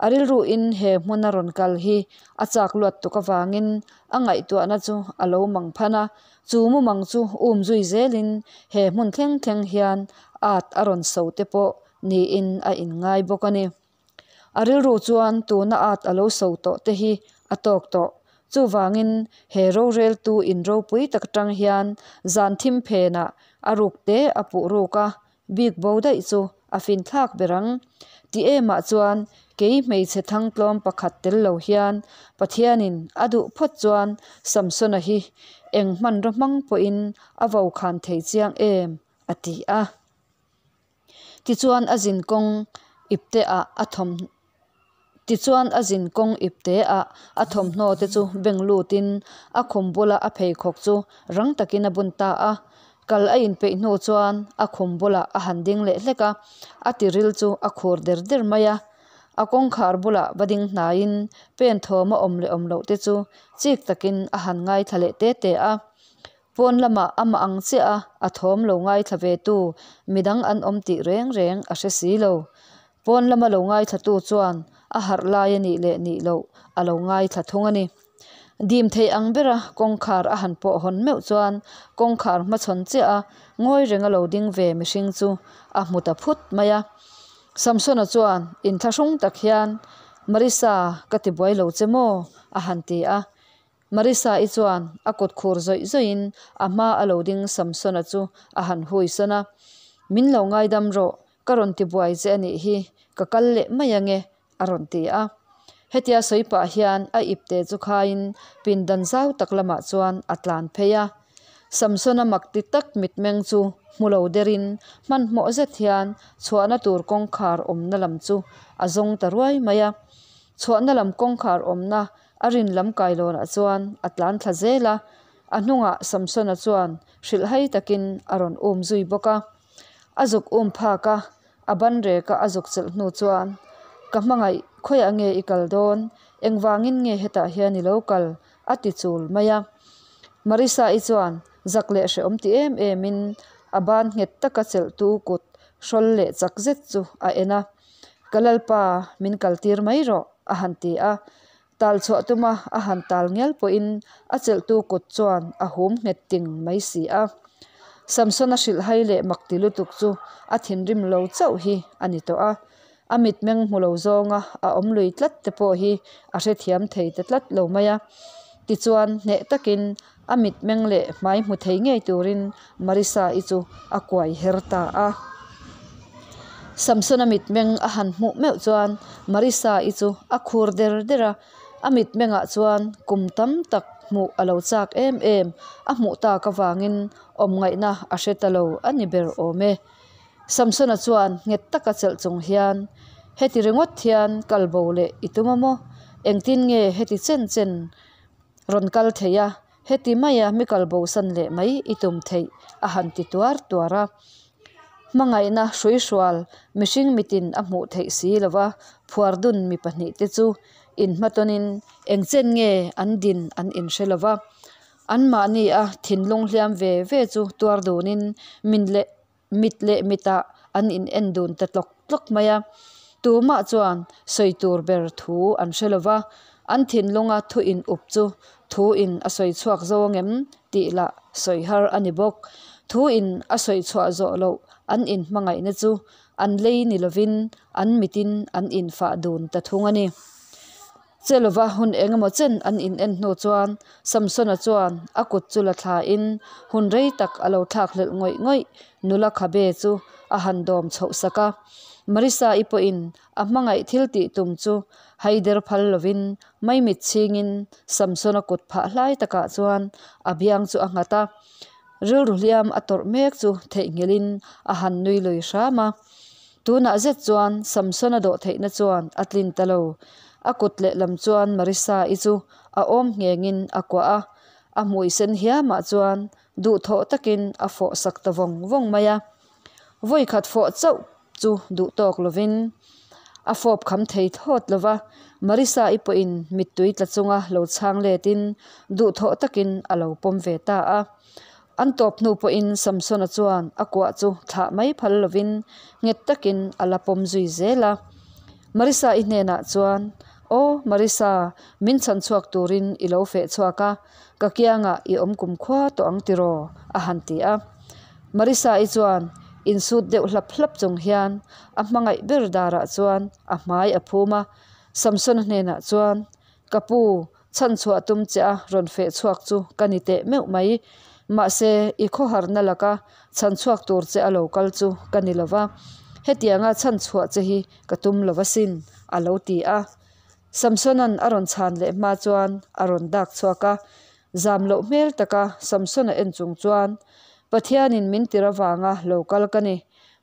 A rilruin he hmuna rawn kal hi a chak luat tuk avangin a ngaihtuahna chu a lo mang phan a, chu mumang chu um zui zelin he hmun thleng thleng hian at a rawn so te pawh niin a inngai bawk a ni. A rilru chuan tuna at a lo so tawh te hi a tawk tawh. Chuvangin he roreltu in ropui tak atang hian zan thim phenah a ruk te a puh ruk a, bik bo daih chu a fin thlak ber ang. Ti emah chuan kei hmeichhe thangtlawm pakhat tel lo hian Pathianin a duh phawt chuan Samsona hi eng hmanraw hmang pawhin a vokhan thei chiang em a ti a. Tichuan a zin kawng ipte ah a thawm Tichuan a zin kawng ipte ah a thawmhnaw te chu beng lutin a khum bula a pheikhawk chu rang takin a bun ta a. Kal a inpeih hnu chuan a khum bulah a han ding leh hlek a, a tiril chu a khur der der mai a. A kawngkhar bulah va ding hnaiin pen thawm a awm leh awm loh te chu chik takin a han ngaithla leh te te a. Pawn lamah amah ang chiah a a thawm lo ngaithla ve tu midang an awm tih reng reng a hre si lo. Pawn lama lo ngaithla tu chuan a harh lai a nih leh nih loh a lo ngaithla thung a ni. Dim thei ang bera kawngkhar a han pawh hawn meuh chuan kawngkhar hmachhawn chiah a ngawi renga lo ding ve mihring chu a hmu ta phut mai a. Samsona chuan inthlahrung tak hian, Marissa, ka ti buai lo che maw? a han ti a. Marissa-i chuan a kut khur zawih zawihin a hma a lo ding Samsona chu a han hui sawn a, Min lo ngaidam rawh, ka rawn ti buai che a nih hi, ka kal leh mai ange, a rawn ti a. Hetia sawi pah hian a ipte chu khaiin pindan zau tak lamah chuan a tlan phei a. Samsona mak ti tak mitmeng chu hmu lo derin hmanhmawh zet hian chhuahna tur kawngkhar awmna lam chu a zawng ta ruai mai a. Chhuahna lam kawngkhar awmna a rin lam kailawnah chuan a tlan thla zel a, a hnungah Samsona chuan hrilhhai takin a rawn um zui bawk a. A zuk um phak a, a ban reka a zuk chelh hnu chuan, Ka hmangaih, khawiah nge i kal dawn? Engvangin nge hetah hian i lo kal? a ti chul mai a. Marisa-i chuan zak leh hrehawm ti em emin a ban nghet taka chelhtu kut hrawl leh chak zet chu a en a. Ka Lalpa, min kaltir mai rawh, a han ti a. Tal chhuah tuma a han tal ngial pawhin a chelhtu kut chuan a hum nghet ting mai si a. Samsona hrilhhai leh mak ti lutuk chu a thinrim lo chauh hi a ni tawh a. A mitmeng hmu lo zawnga a awm lui tlat te pawh hi a hrethiam thei ta tlat lo mai a. Tichuan, hneh takin a mitmeng leh hmai hmu thei ngei turin Marisa-i chu a kuai her ta a. Samsona mitmeng a han hmuh meuh chuan Marisa-i chu a khur der der a, a mitmengah chuan kum tam tak hmuh a lo chak em em, a hmuh tak avangin awm ngaihna a hre ta lo a ni ber awm e. Samsona chuan nghet taka chelh chung hian, Heti ringawt hian kal bo leh i tum a maw? Engtin nge heti chen chen rawn kal thei a, heti maia mi kal bosan leh mai i tum theih? a han ti tuar tuar a. Hmangaihna hruihrual mihring mitin a hmuh theih si lova phuar dun mi pahnihte chu inhmatawnin eng chen nge an din an inhre lova. Anmahni a thinlung hliam ve ve chu tuar dunin min leh mit leh mitah an in en dun ta tlawk tlawk mai a. Tumah chuan sawi tur ber thu an hre lova, an thinlunga thu in up chu thu in a sawi chhuak zo angem tih lah sawi har a ni bawk. Thu in a sawi chhuah zawh loh an in hmangaihna chu an lei ni lovin an mitin an infah dun ta thung a ni. Che lova hun eng emaw chen an in en hnu chuan Samsona chuan a kut chu la thlain hun rei tak a lo thlak hlelh ngawih ngawih nula khabe chu a han dawm chhoh sak a. Marisa-i pawhin a hmangaih thil tih tum chu haider phal lovin maimit chhingin Samsona kut phah hlai takah chuan a biang chu a nghat a. Rilru hliam a tawrh mek chu theihnghilhin a han nui lui hram a. Tunah zet chuan Samsona dawh theihna chuan a tlin ta lo. A kut lehlam chuan Marissa-i chu a awm nghengin a kuah a, a hmui sen hiamah chuan duhthawh takin a fawh sak ta vawng vawng mai a. Vawikhat fawh chauh chu duhtawk lovin a fawp kham thei thlawt lo va, Marissa-i pawhin mittui tla chunga lo chhang letin duhthawh takin a lo pawm ve ta a. An tawp hnu pawhin Samsona chuan a kuah chu thlah mai phal lovin nghet takin a la pawm zui zel a. Marissa-i hnenah chuan, Aw, Marissa, min chhan chhuak turin i lo feh chhuak a, ka kiangah i awm kumkhua tawh ang tiraw? a han ti a. Marissa-i chuan insut deuh hlap hlap chung hian a hmangaih ber darah chuan a hmai a phum a, Samsona hnenah chuan, Ka pu, Chhanchhuah tum che a rawn feh chhuak chu ka ni teh meuh mai. Mahse, i khawharna laka chhanchhuak tur che a lo kal chu ka ni lova, hetianga chhanchhuah che hi ka tum lo asin, a lo ti a. Samsona'n a rawn chhan leh hma chuan a rawn dak chhuak a. Zam loh hmel taka Samsona en chung chuan, Pathianin min tir avanga lo kal ka ni.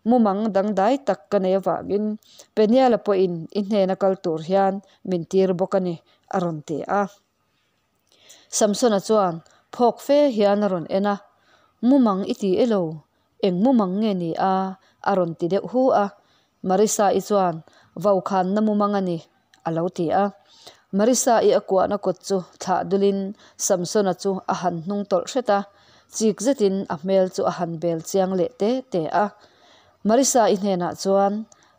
Mumang dangdai tak ka nei avangin Peniela pawhin i hnena kal tur hian min tir bawk a ni, a rawn ti a. Samsona chuan phawk fe hian a rawn en a, Mumang i ti elo? Eng mumang nge ni a? a rawn ti deuh hu a. Marisa-i chuan, Vaukhanna mumang a ni, a lo ti a. Marisa-i a kuahna kut chu thlah dulin Samsona chu a han hnung tawlh hret a. Chik zetin a hmel chu a han bel chiang leh te te a. Marissa-i hnenah chuan,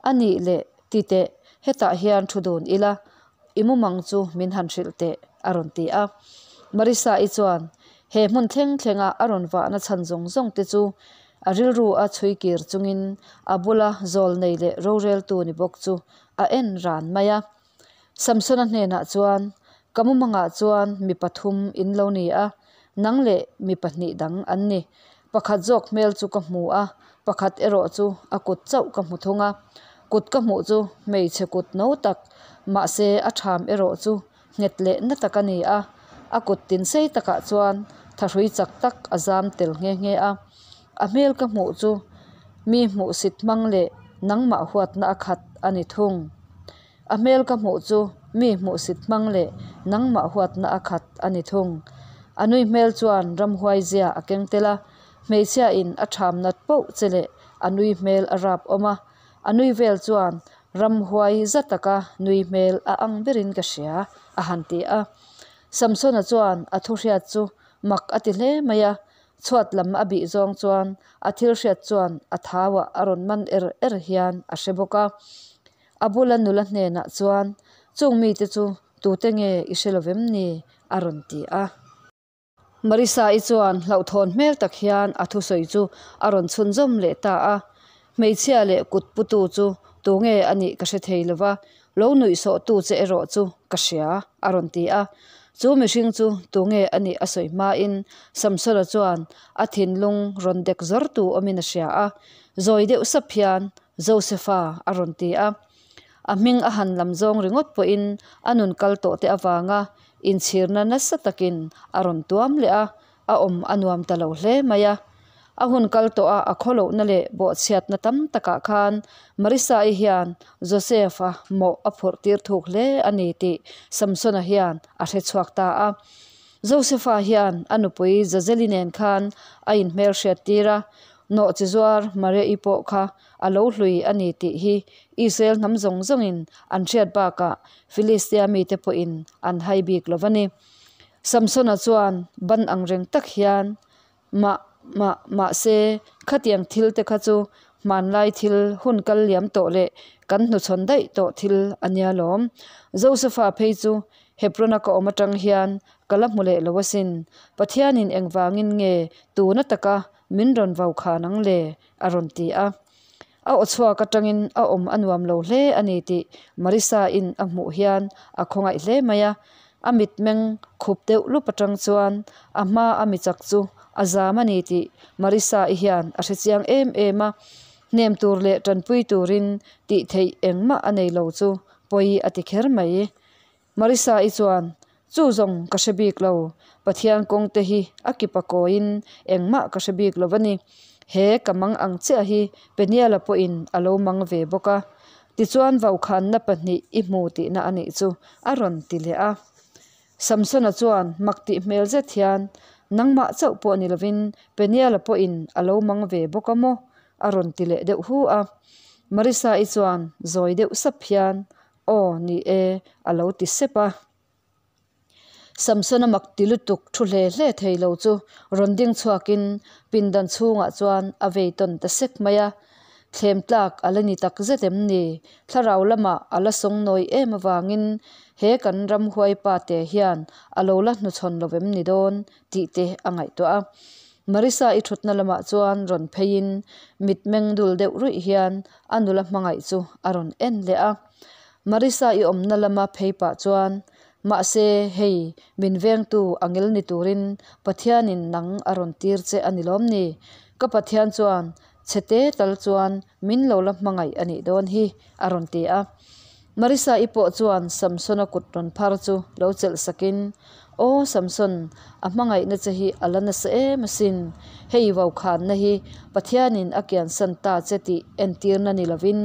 A nih leh, ti teh, hetah hian thu dun ila, i mumang chu min han hrilh teh, a rawn ti a. Marissa-i chuan he hmun thleng thlenga a rawn vahna chhan zawng zawng te chu a rilru a chhui kir chungin a bula zawl nei leh roreltu ni bawk chu a en ran mai a. Samsona hnenah chuan, Ka mumangah chuan mi pathum in lo ni a, nang leh mi pahnih dang an ni. Pakhat zawk hmel chu ka hmu a, pakhat erawh chu a kut chauh ka hmu thung a. Kut ka hmuh chu hmeichhe kut no tak, mahse a ṭham erawh chu nghet leh na tak a ni a. A kut tin sei takah chuan thahrui chak tak a zam tel nghe nghe a. A hmel ka hmuh chu mi hmuhsit hmang leh nangmah huatna a khat a ni thung. A hmel ka hmuh chu mi hmuhsit hmang leh nangmah huatna a khat a ni thung. A nui hmel chuan ramhuai zia a keng tel a, hmeichhia in a ṭham nat poh che leh a nui hmel a rap awm a, a nui vel chuan ramhuai za taka nui hmel a ang berin ka hria, a han ti a. Samsona chuan a thu hriat chu mak a ti hle mai a, chhuat lam a bih zawng chuan a thil hriat chuan a thauah a rawn man er er hian a hre bawk a. A bula nula hnenah chuan, Chung mite chu tute nge i hre lovem ni? a rawn ti a. Marisa-i chuan hlauhthawn hmel tak hian a thusawi chu a rawn chhunzawm leh ta a. Hmeichhia leh kut putu chu tunge a nih ka hre thei lova, lo nuihsawhtu che erawh chu ka hria, a rawn ti a. Chu mihring chu tunge a nih a sawi hmain Samsona chuan a thinlung rawn dek zawrtu awmin a hria a. Zawi deuh sap hian Josefa a rawn ti a. A hming a han lam zawng ringawt pawhin a nun kal tawh te avanga inchhirna nasa takin a rawn tuam leh a, a awm a nuam ta lo hle mai a. A hun kal tawh a a khawlohna leh bawhchhiatna tam takah khan Marisa-i hian Joseph-a mawh a phurh tir thuk hle a ni tih Samsona hian a hre chhuak ta a. Josefa hian a nupui Jazeli nen khan a inhmelhriat tir a, Nawhchi zuar Maria-i pawh kha a lo hlui a ni tih hi Israel hnam zawng zawngin an hriat bakah Filistia mite pawhin an hai bik lo va ni. Samsona chuan ban ang reng tak hian, Mah, mah, mahse, khatiang thil te kha chu hmanlai thil hun kal liam tawh leh kan hnuchhawn daih tawh thil a nia lawm. Josefa phei chu Hebron-a ka awm atang hian ka la hmu leh lo asin. Pathianin engvangin nge tuna taka min rawn vau khan ang le? a rawn ti a. A aw chhuak atangin a awm a nuam lo hle a ni tih Marisa-in a hmuh hian a khawngaih hle mai a. A mitmeng khup deuh lup atang chuan a hma a mi chak chu a zam a ni tih Marisa-i hian a hre chiang em em a. Hnem tur leh tanpui turin tih theih engmah a nei lo chu pawi a ti kher mai. Marisa-i chuan, Chu zawng ka hre bik lo, Pathian kawng te hi a kipa kawiin engmah ka hre bik lo a ni. He ka mang ang chiah hi Peniela pawhin a lo mang ve bawk a. Tichuan vaukhanna pahnih i hmu tihna a nih chu, a rawn ti leh a. Samsona chuan mak tih hmel zet hian, Nangmah chauh pawh ni lovin Peniela pawhin a lo mang ve bawk a maw? a rawn ti leh deuh hu a. Marisa-i chuan zawi deuh sap hian, Aw, ni e, a lo ti sep a. Samsona mak ti lutuk thu hle hle thei lo chu rawn ding chhuakin pindan chhungah chuan a vei tawn ta sek mai a. Thlem tlak a la ni tak zet em ni? Thlarau lamah a la sawng nawi em avangin he kan ramhuai pa te hian a lo la hnuchhawn lo vem ni dawn tih te a ngaihtuah a. Marisa i thutna lamah chuan rawn pheiin mitmeng dul deuh ruih hian a nula hmangaih chu a rawn en leh a. Marisa i awmna lama phei pah chuan, Mahse, hei, min vengtu angel ni turin Pathianin nang a rawn tir che a ni lawm ni? Ka Pathian chuan chhe te tal chuan min lo la hmangaih a nih dawn hi, a rawn ti a. Marisa i pawh chuan Samsona kut rawn phar chu lo chelh sakin, Aw Samson, a hmangaihna che hi a la nasa em asin. Hei vaukhanna hi Pathianin a kiansan ta che tih entirna ni lovin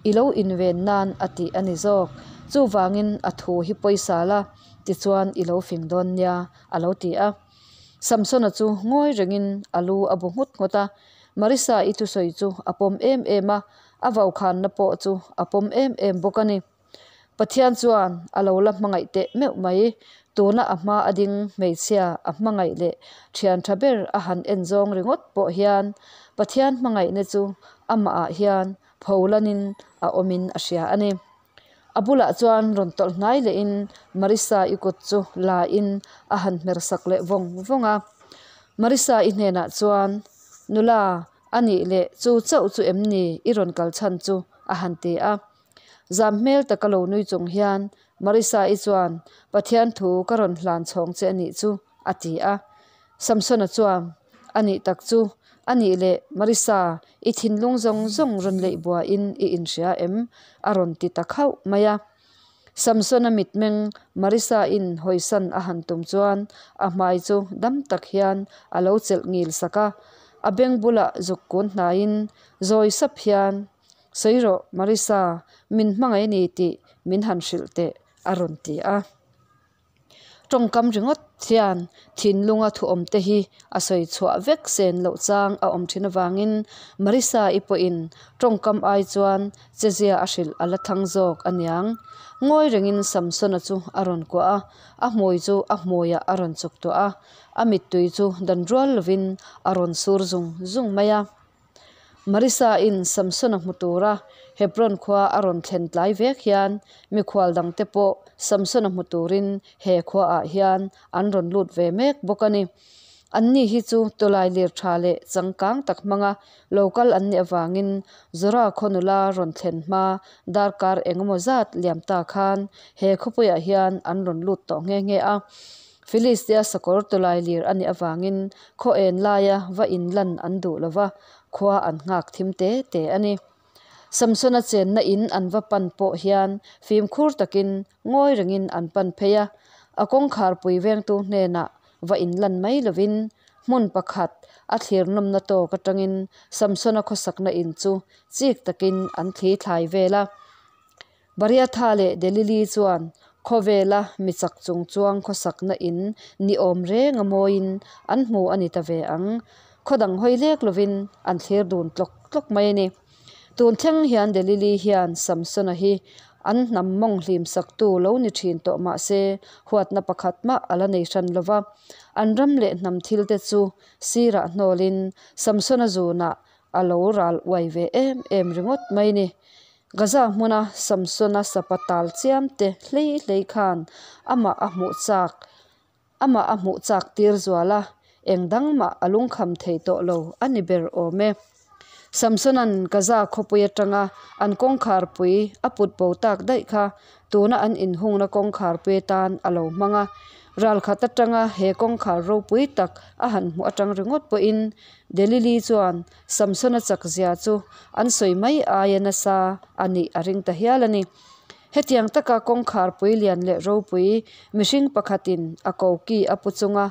i lo inven nan a tih a ni zawk. Chuvangin a thu hi pawisa la, tichuan i lo fing dawn nia, a lo ti a. Samsona chu ngawi rengin a lu a bu nghut nghut a. Marisa i thusawi chu a pawm em em a, a vaukhanna pawh chu a pawm em em bawk a ni. Pathian chuan a lo la hmangaih teh meuh mai. Tuna a hma a ding hmeichhia a hmangaih leh thian tha ber a han en zawng ringawt pawh hian Pathian hmangaihna chu amah ah hian pholanin a awmin a hria a ni. A bulah chuan rawn tawlh hnai lehin Marissa-i kut chu la in a han hmer sak leh vawng vawng a. Marissa-i hnenah chuan, Nula, a nih leh chu chauh chu em ni i rawn kal chhan chu? a han ti a. Zam hmel taka lo nui chung hian Marissa-i chuan, Pathian thu ka rawn hlan chhawng che a nih chu, a ti a. Samsona chuan, A nih tak chu, a nih leh Marissa, i thinlung zawng zawng rawn leih buaiin i inhria em? a rawn ti ta khauh mai a. Samsona mitmeng Marissa-in hawisan a han tum chuan a hmai chu dam tak hian a lo chelh ngil sak a. A beng bulah zuk kun hnaiin zawi sap hian, Sawi rawh Marissa, min hmangaih a ni tih min han hrilh teh, a rawn ti a. Tawngkam ringawt hian thinlunga thuawmte hi a sawi chhuah vek sen loh chang a awm thin avangin Marissa-i pawhin tawngkam ai chuan chezia a hrilh a la thlang zawk a niang. Ngawi rengin Samsona chu a rawn kuah a, a hmui chu a hmuiah a rawn chuk tuah a, a mittui chu dan rual lovin a rawn sur zung zung mai a. Marissa-in Samsona hmu tura Hebron khua a rawn thlen tlai vek hian mikhual dangte pawh Samsona hmu turin he khuaah hian an rawn lut ve mek bawk a ni. Anni hi chu tawlai lir tha leh changkang tak hmanga lo kal an nih avangin Zora khaw nula rawn thlen hma darkar engemaw zat liam ta khan he khawpuiah hian an rawn lut tawh nghe nghe a. Filistia sakawr tawlai lir a nih avangin khaw en laia va inlan an duh lo va, khua an nghak thim te te a ni. Samsona chenna in an va pan pawh hian fimkhur takin ngawi rengin an pan phei a, a kawngkhar pui vengtu hnenah va inlan mai lovin hmun pakhat a thlir nawmna tawk atangin Samsona khawsakna in chu chik takin an thli thlai vel a. Bariatha leh Delili chuan khawvela mi chak chung chuang khawsakna in ni awm reng a mawiin an hmu a ni ta ve ang. Khaw dang hawi lek lovin an thlir dun tlawk tlawk mai a ni. Tun thleng hian Delili hian Samsona hi an hnam mawng hlim saktu lo ni thin tawh mah se huatna pakhat mah a la nei hran lo va. An ram leh hnam thil te chu sirah hnawlin Samsona zunah a lo ral uai ve em em ringawt mai ni. Gaza hmuna Samsona sapa tal chiam te hlei hlei khan amah a hmuh chak amah a hmuh chak tir zual a, eng dang mah a lungkham thei tawh lo a ni ber awm e. Samsona'n Gaza khawpui atanga an kawngkharpui a put bo tak daih kha tuna an inhungna kawngkharpui atan a lo hmang a, ralkhat atanga he kawngkhar ropui tak a han hmuh atang ringawt pawhin Delili chuan Samsona chakzia chu an sawi mai aia nasa a nih a ring ta hial a ni. Hetiang taka kawngkhar pui lian leh ropui mihring pakhatin a koki a pu chunga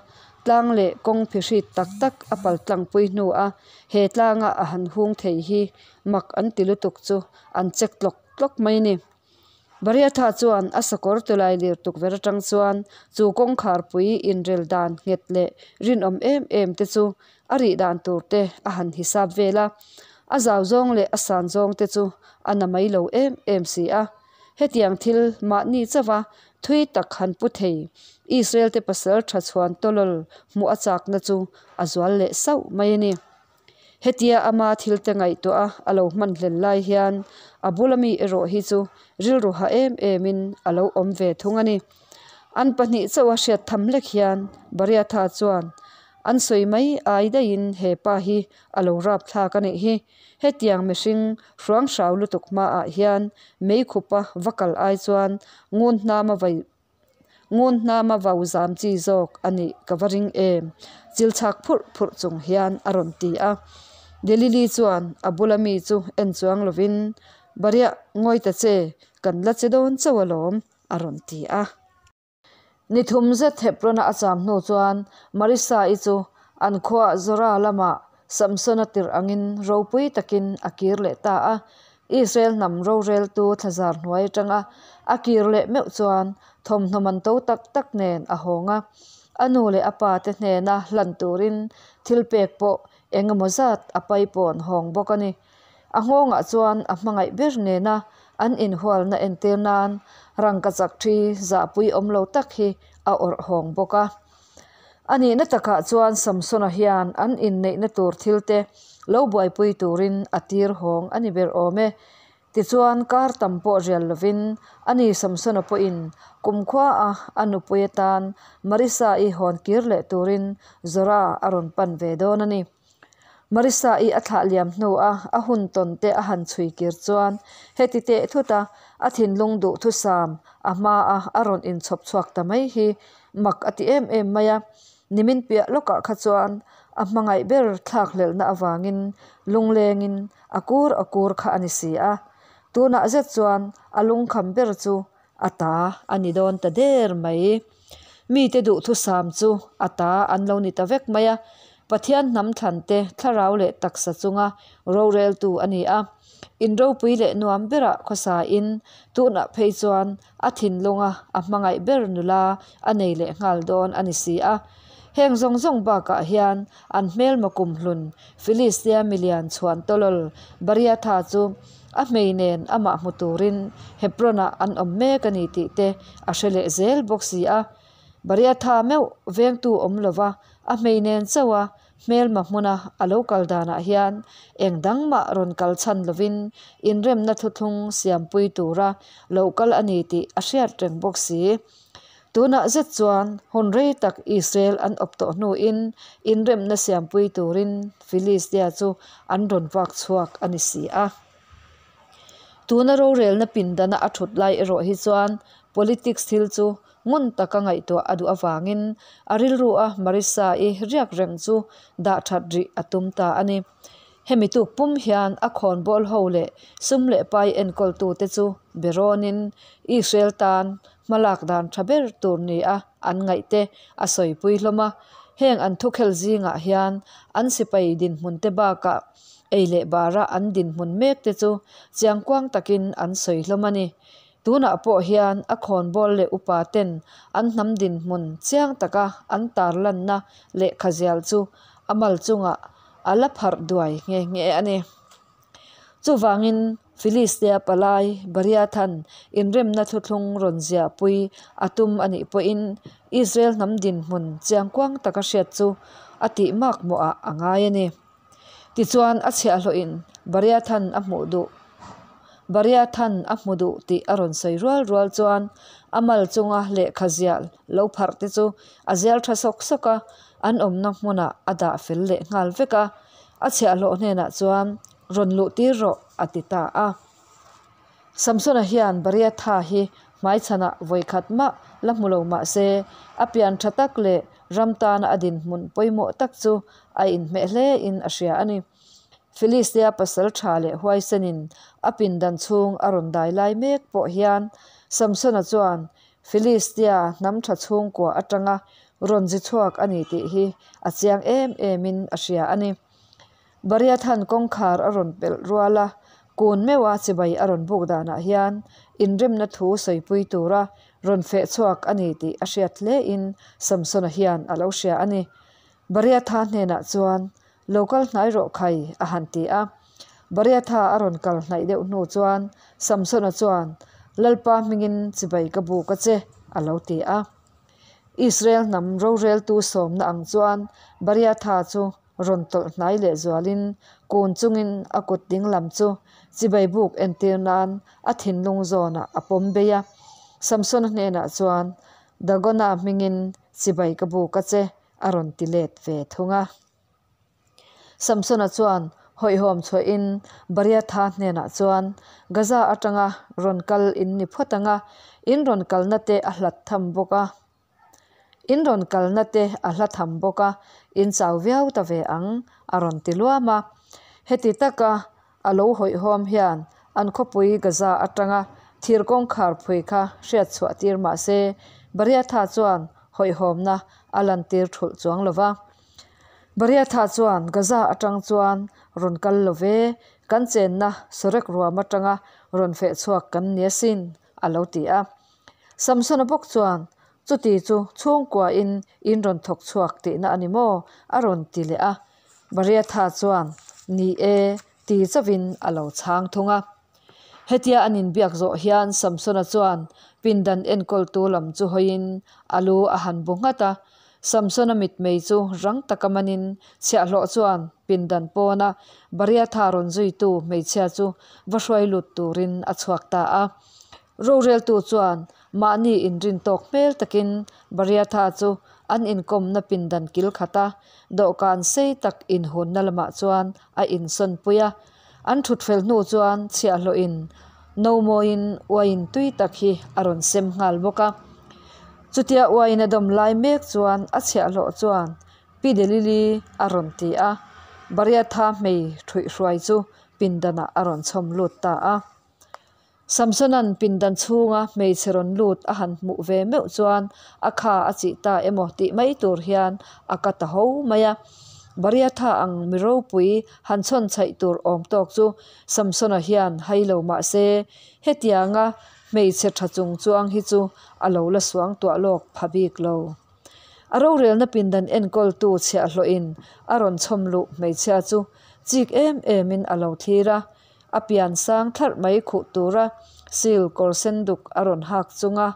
tlang leh kawng phihrit tak tak a pal tlangpui hnu a he tlanga a han hung thei hi mak an ti lutuk chu an check tlawk tlawk mai a ni. Bariatha chuan a sakawr tawlai lir tukverh atang chuan chu kawngkhar pui inrel dan nghet leh rinawm em em te chu a rih dan tur te a han hisap vel a, a zau zawng leh a san zawng te chu a na mai lo em em si a. Hetiang thil mahni chauha thui tak han pu thei Israel te pasal tha chhuan tawlawl hmuh a chakna chu a zual leh sauh mai a ni. Hetia ama thil te ngaihtuah a a lo hman hlel lai hian a bula mi erawh hi chu rilru ha em em in a lo awm ve thung a ni. An pahnih chauh a hriat tham hlek hian Bariatha chuan an sawi mai ai daihin he pa hi a lo rap thlak a nih hi. Hetiang mihring hruang hrau lutuk hmaah hian meikhupa va kal ai chuan ngun hnama vai Ngun hnama vau zam chi zawk a nih ka va ring em? Chil chhak phurh phurh chung hian a rawn ti a. Delili chuan a bula mi chu en chuang lovin, Bariah, ngawi ta che, kan la che dawn chauh alawm, a rawn ti a. Ni thum zet Hebron-a a cham hnu chuan Marissa-i chu an khuaa Zora lamah Samsona tirh angin ropui takin a kir leh ta a. Israel hnam roreltu thlazar hnuai atanga a kir leh meuh chuan thawmhnaw man to tak tak nen a hawng a. A nu leh a pa te hnena hlan turin thil pek pawh eng emaw zat a pai pawn hawng bawk a ni. A nghawngah chuan a hmangaih ber nena an inhualna entir nan rangkachak ṭhi zahpui awm lo tak hi a awrh hawng bawk a. A nihna takah chuan Samsona hian an inneihna tur thilte lo buaipui turin a tir hawng a ni ber awm e. Tichuan, kar tam pawh rial lovin ani Samsona pawhin kumkhua a a nupui atan Marisa-i hawn kir leh turin Zora a rawn pan ve dawn a ni. Marisa-i a thlah liam hnua a hun tawn te a han chhui kir chuan heti teh thut a a thinlung duhthusam a hmaa a rawn inchhawp chhuak ta mai hi mak a ti em em mai a. Nimin piah lawkah kha chuan a hmangaih ber thlakhlelhna avangin lunglengin a kur a kur kha a ni si a. Tunah zet chuan a lungkham ber chu a ta a ni dawn ta der mai. Mite duhthusam chu a ta an lo ni ta vek mai a. Pathian hnam thlante thlarau leh taksa chunga roreltu a ni a. In ropui leh nuam berah khawsain tunah phei chuan a thinlunga a hmangaih ber nula a nei leh nghal dawn a ni si a. Heng zawng zawng bakah hian an hmelma kumhlun Filistia milian chhuan tawlawl Bariatha chu a hmei nen amah hmu turin Hebron-ah an awm mek a ni tih te a hre leh zel bawk si a. Bariatha meuh vengtu awm lova a hmei nen chauha hmelma hmuna a lo kal danah hian eng dang mah rawn kal chhan lovin inremna thuthlung siampui tura lo kal a ni tih a hriat reng bawk si. Tunah zet chuan hun rei tak Israel an awp tawh hnuin inremna siampui turin Filistia chu an rawn vak chhuak a ni si a. Tuna rorelna pindana a thut lai erawh hi chuan politics thil chu ngun taka ngaihtuah a duh avangin a rilru a Marissa-i riak reng chu dah that rih a tum ta a ni. Hemi tuk pum hian a khawnbawl ho leh sum leh pai enkawltute chu be rawnin Israel tan hmalak dan tha ber tur nia an ngaihte a sawipui hlawm a. Heng an thukhel zingah hian an sipai dinhmunte bakah ei leh bara an dinhmun mekte chu chiangkuang takin an sawi hlawm a ni. Tunah pawh hian a khawnbawl leh upa ten an hnam dinhmun chiang taka an tarlanna lehkhazial chu a mal chungah a la pharh duai nghe nghe a ni. Chuvangin Filistia palai Bariathan inremna thuthlung rawn ziahpui a tum a nih pawhin Israel hnam dinhmun chiangkuang taka hriat chu a tih makmawhah a ngai a ni. Tichuan a chhiahhlawhin Bariathan a hmuh duh Bariathan a hmu duh tih a rawn sawi rual rual chuan a mal chunga lehkha ziah lo pharh te chu a zial tha sawk sawk a, an awmna hmunah a dah fel leh nghal vek a. A chhiahhlawh hnenah chuan rawn luh tir rawh a ti ta a. Samsona hian Bariatha hi hmaichhanah vawikhat mah la hmu lo mah se, a pian tha tak leh ram tana a dinhmun pawimawh tak chu a inhmeh hlein a hria a ni. Filistia pasal tha leh huaisenin a pindan chhung a rawn dai lai mek pawh hian Samsona chuan Filistia hnam tha chhungkua atanga rawn zi chhuak a ni tih hi a chiang em emin a hria a ni. Bariathan kawngkhar a rawn pelh rual a, kun meuha chibai a rawn buk danah hian inremna thu sawipui tura rawn feh chhuak a ni tih a hriat hlein Samsona hian a lo hria a ni. Bariatha hnenah chuan, Lo kal hnai rawh khai, a han ti a. Bariatha a rawn kal hnaih deuh hnu chuan Samsona chuan, Lalpa hmingin chibai ka buk a che, a lo ti a. Israel hnam roreltu sawmna ang chuan Bariatha chu rawn tawlh hnai leh zualin kun chungin a kut ding lam chu chibai buk entir nan a thinlung zawnah a pawm bei a. Samsona hnenah chuan, Dagona hmingin chibai ka buk a che, a rawn ti let ve thung a. Samsona chuan hawihhawm chhuahin Bariatha hnenah chuan, Gaza atanga rawn kal in ni phawt ang a, in rawn kalna te a hlat tham bawk a. In rawn kalna te a hla tham bawk a, in chau viau ta ve ang, a rawn ti luam a. Heti taka a lo hawihhawm hian an khawpui Gaza atanga thir kawngkhar phui kha hriat chhuah tir mah se, Bariatha chuan hawihhawmna a lantir thulh chuang lo va. Bariatha chuan Gaza atang chuan rawn kal lo ve, kan chenna Sorek ruam atanga rawn feh chhuak kan ni asin, a lo ti a. Samsona bawk chuan, Chuti chu chhungkuain in rawn thawk chhuak tihna a ni maw? a rawn ti leh a. Bariatha chuan, Ni e, ti chauhin a lo chhang thung a. Hetia an inbiak zawh hian Samsona chuan pindan enkawltu lam chu hawiin a lu a han bu nghat a. Samsona mitmei chu rang taka manin chhiahhlawh chuan pindan pawna Bariatha rawn zuitu hmeichhia chu va hruai lut turin a chhuak ta a. Roreltu chuan mahni inrin tawk hmel takin Bariatha chu an inkawmna pindan kil khata dawhkan sei tak inhunna lamah chuan a insawnpui a. An thut fel hnu chuan chhiahhlawhin no mawiin uaiin tui tak hi a rawn sem nghal bawk a. Chutia uaiin a dawm lai mek chuan a chhiahhlawh chuan Pi Delili a rawn ti a, Bariatha hmei thuihhruai chu pindanah a rawn chhawm lut ta a. Samsona'n pindan chhunga hmeichhe rawn lut a han hmuh ve meuh chuan a kha a chih ta emaw tih mai tur hian a ka ta ho mai a. Bariatha ang mi ropui han chhawn chhaih tur awm tawk chu Samsona hian hai lo mah se, hetianga hmeichhe tha chung chuang hi chu a lo la suang tuah lawk pha bik lo. A rorelna pindan enkawltu chhiahhlawhin a rawn chhawm luh hmeichhia chu chik em emin a lo thlir a. A pian sang thlarh mai khuh tura sil kawr sen duk a rawn hak chunga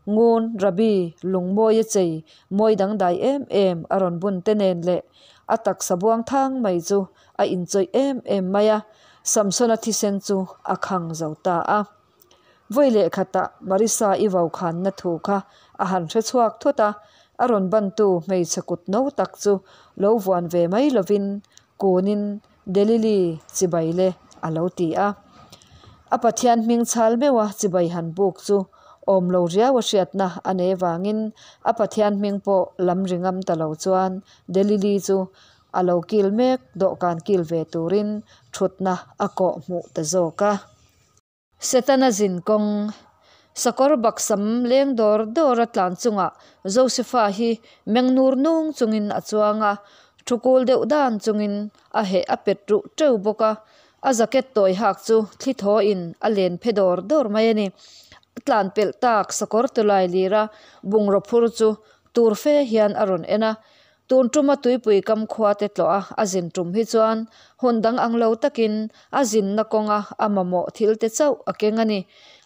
ngun, Rabbi, lungmawi a chei mawi dangdai em em a rawn bun te nen leh a taksa buang thang mai chu a inchawih em em mai a, Samsona thisen chu a khang zo ta a. Vawi leh khatah Marissa i vokhanna thu kha a han hre chhuak thut a, a rawn bantu hmeichhe kut no tak chu lo vuan ve mai lovin kunin Delili chibai le a lo ti a. A Pathian hming chhal meuha chibai han buk chu awm lo riau a hriatna a nei avangin a Pathian hming pawh lam ri ngam ta lo chuan Delili chu a lo kil mek dawhkan kil ve turin thutna a kawh hmuh ta zawk a. Setana zin kawng, sakawr baksam leng dawr dawr a tlan chungah Josefa hi meng nur nung chungin a chuang a, thu kul deuh dan chungin a heh a pet ruh teuh bawk a, a jacket tawi hak chu thli thawiin a len phe dawr dawr mai a ni. A tlan pelh tak sakawr tawlai lira bungraw phur chu tur fe hian a rawn en a, Tun tuma tuipui kam khua te tlawh a a zin tum hi chuan hun dang ang lo takin a zinna kawnga a mamawh thil te chauh a keng a ni.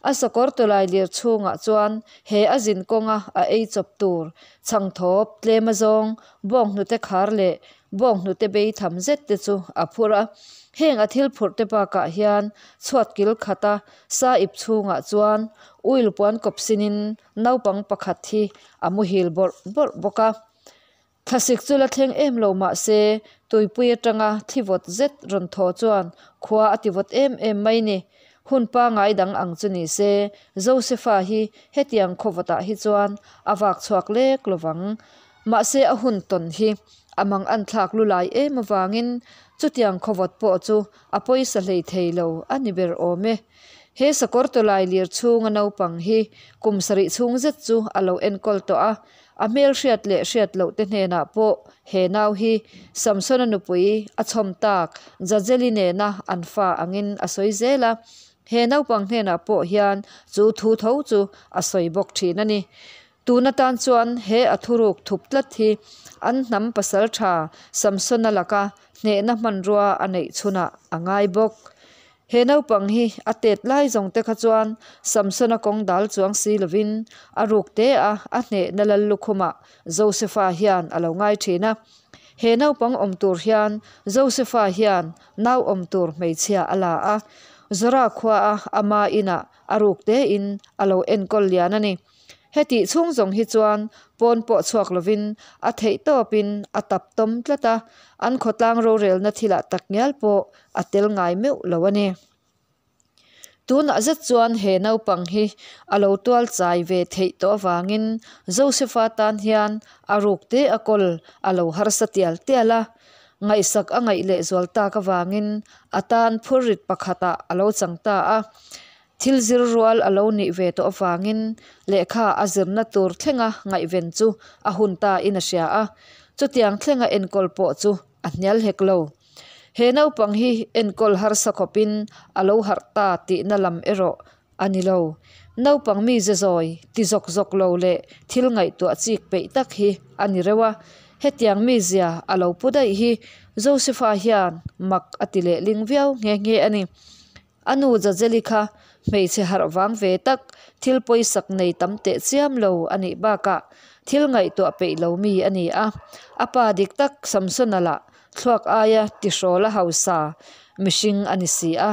A sakawr tawlai lir chhungah chuan he a zin kawnga a ei chawp tur chhangthawp tlem azawng bawnghnute khar leh bawnghnute bei tham zet te chu a phur a. Heng a thil phurh te bakah hian chhuat kil khata sa ip chhungah chuan oil puan kawp sinin naupang pakhat hi a muhil bawrh bawrh bawk a. Thlasik chu la thleng em lo mah se, tuipui atanga thli vawt zet rawn thaw chuan khua a ti vawt em em mai ni. Hun pangai dang ang chu ni se, Josefa hi hetiang khaw vawtah hi chuan a vak chhuak lek lo vang. Mahse a hun tawn hi a mang an thlak lu lai em avangin chutiang khaw vawt pawh chu a pawisa hlei thei lo a ni ber awm e. He sakawr tawlai lir chhunga naupang hi kum sarih chhung zet chu a lo enkawl tawh a, A hmelhriat leh hriat loh te hnenah pawh he nau hi Samsona nupui a chhawm tak Jajeli nena an fa angin a sawi zel a. He naupang hnenah pawh hian chu thu tho chu a sawi bawk thin a ni. Tun atan chuan he a thuruk thup tlat hi an hnam pasal tha Samsona laka hnehna hmanrua a neih chhunah a ngai bawk. He naupang hi a tet lai zawng te kha chuan Samsona kawng dal chuang si lovin a ruk te a, a hnehna lal lukhumah Josefa hian a lo ngai thin a. He naupang awm tur hian Josefa hian nau awm tur hmeichhia a la a, Zora khua a ama inah a ruk tein a lo enkawl lian a ni. Hetih chhung zawng hi chuan pawn pawh chhuak lovin a theih tawpin a tap tawm tlat a, an khawtlang rorelna thilah takngial pawh a tel ngai meuh lo a ni. Tunah zet chuan he naupang hi a lo tual chai ve theih tawh avangin Josefa tan hian a ruk te a kawl a lo harsa tial tial a, ngaihsak a ngaih lehzual tak avangin a tan phurrit pakhatah a lo chang ta a. Thil zir rual a lo nih ve tawh avangin lehkha a zirna tur thlenga ngaihven chu a hun ta in a hria a, chutiang thlenga enkawl pawh chu a hnial hek lo. He naupang hi enkawl harsa khawpin a lo harh ta tihna lam erawh a ni lo. Naupang mi ze zawi, ti zawk zawk lo leh thil ngaihtuah chik peih tak hi a ni reuh a, hetiang mizia a lo pu daih hi Josefa hian mak a ti lehling viau nghe nghe a ni. A nu Jajeli kha Hmeichhe harh vang ve tak, thil pawisak nei tam teh chiam lo a nih bakah thil ngaihtuah peih lo mi a ni a. A pa dik tak Samsona lah thluak aia tihrawl a hausa mihring a ni si a.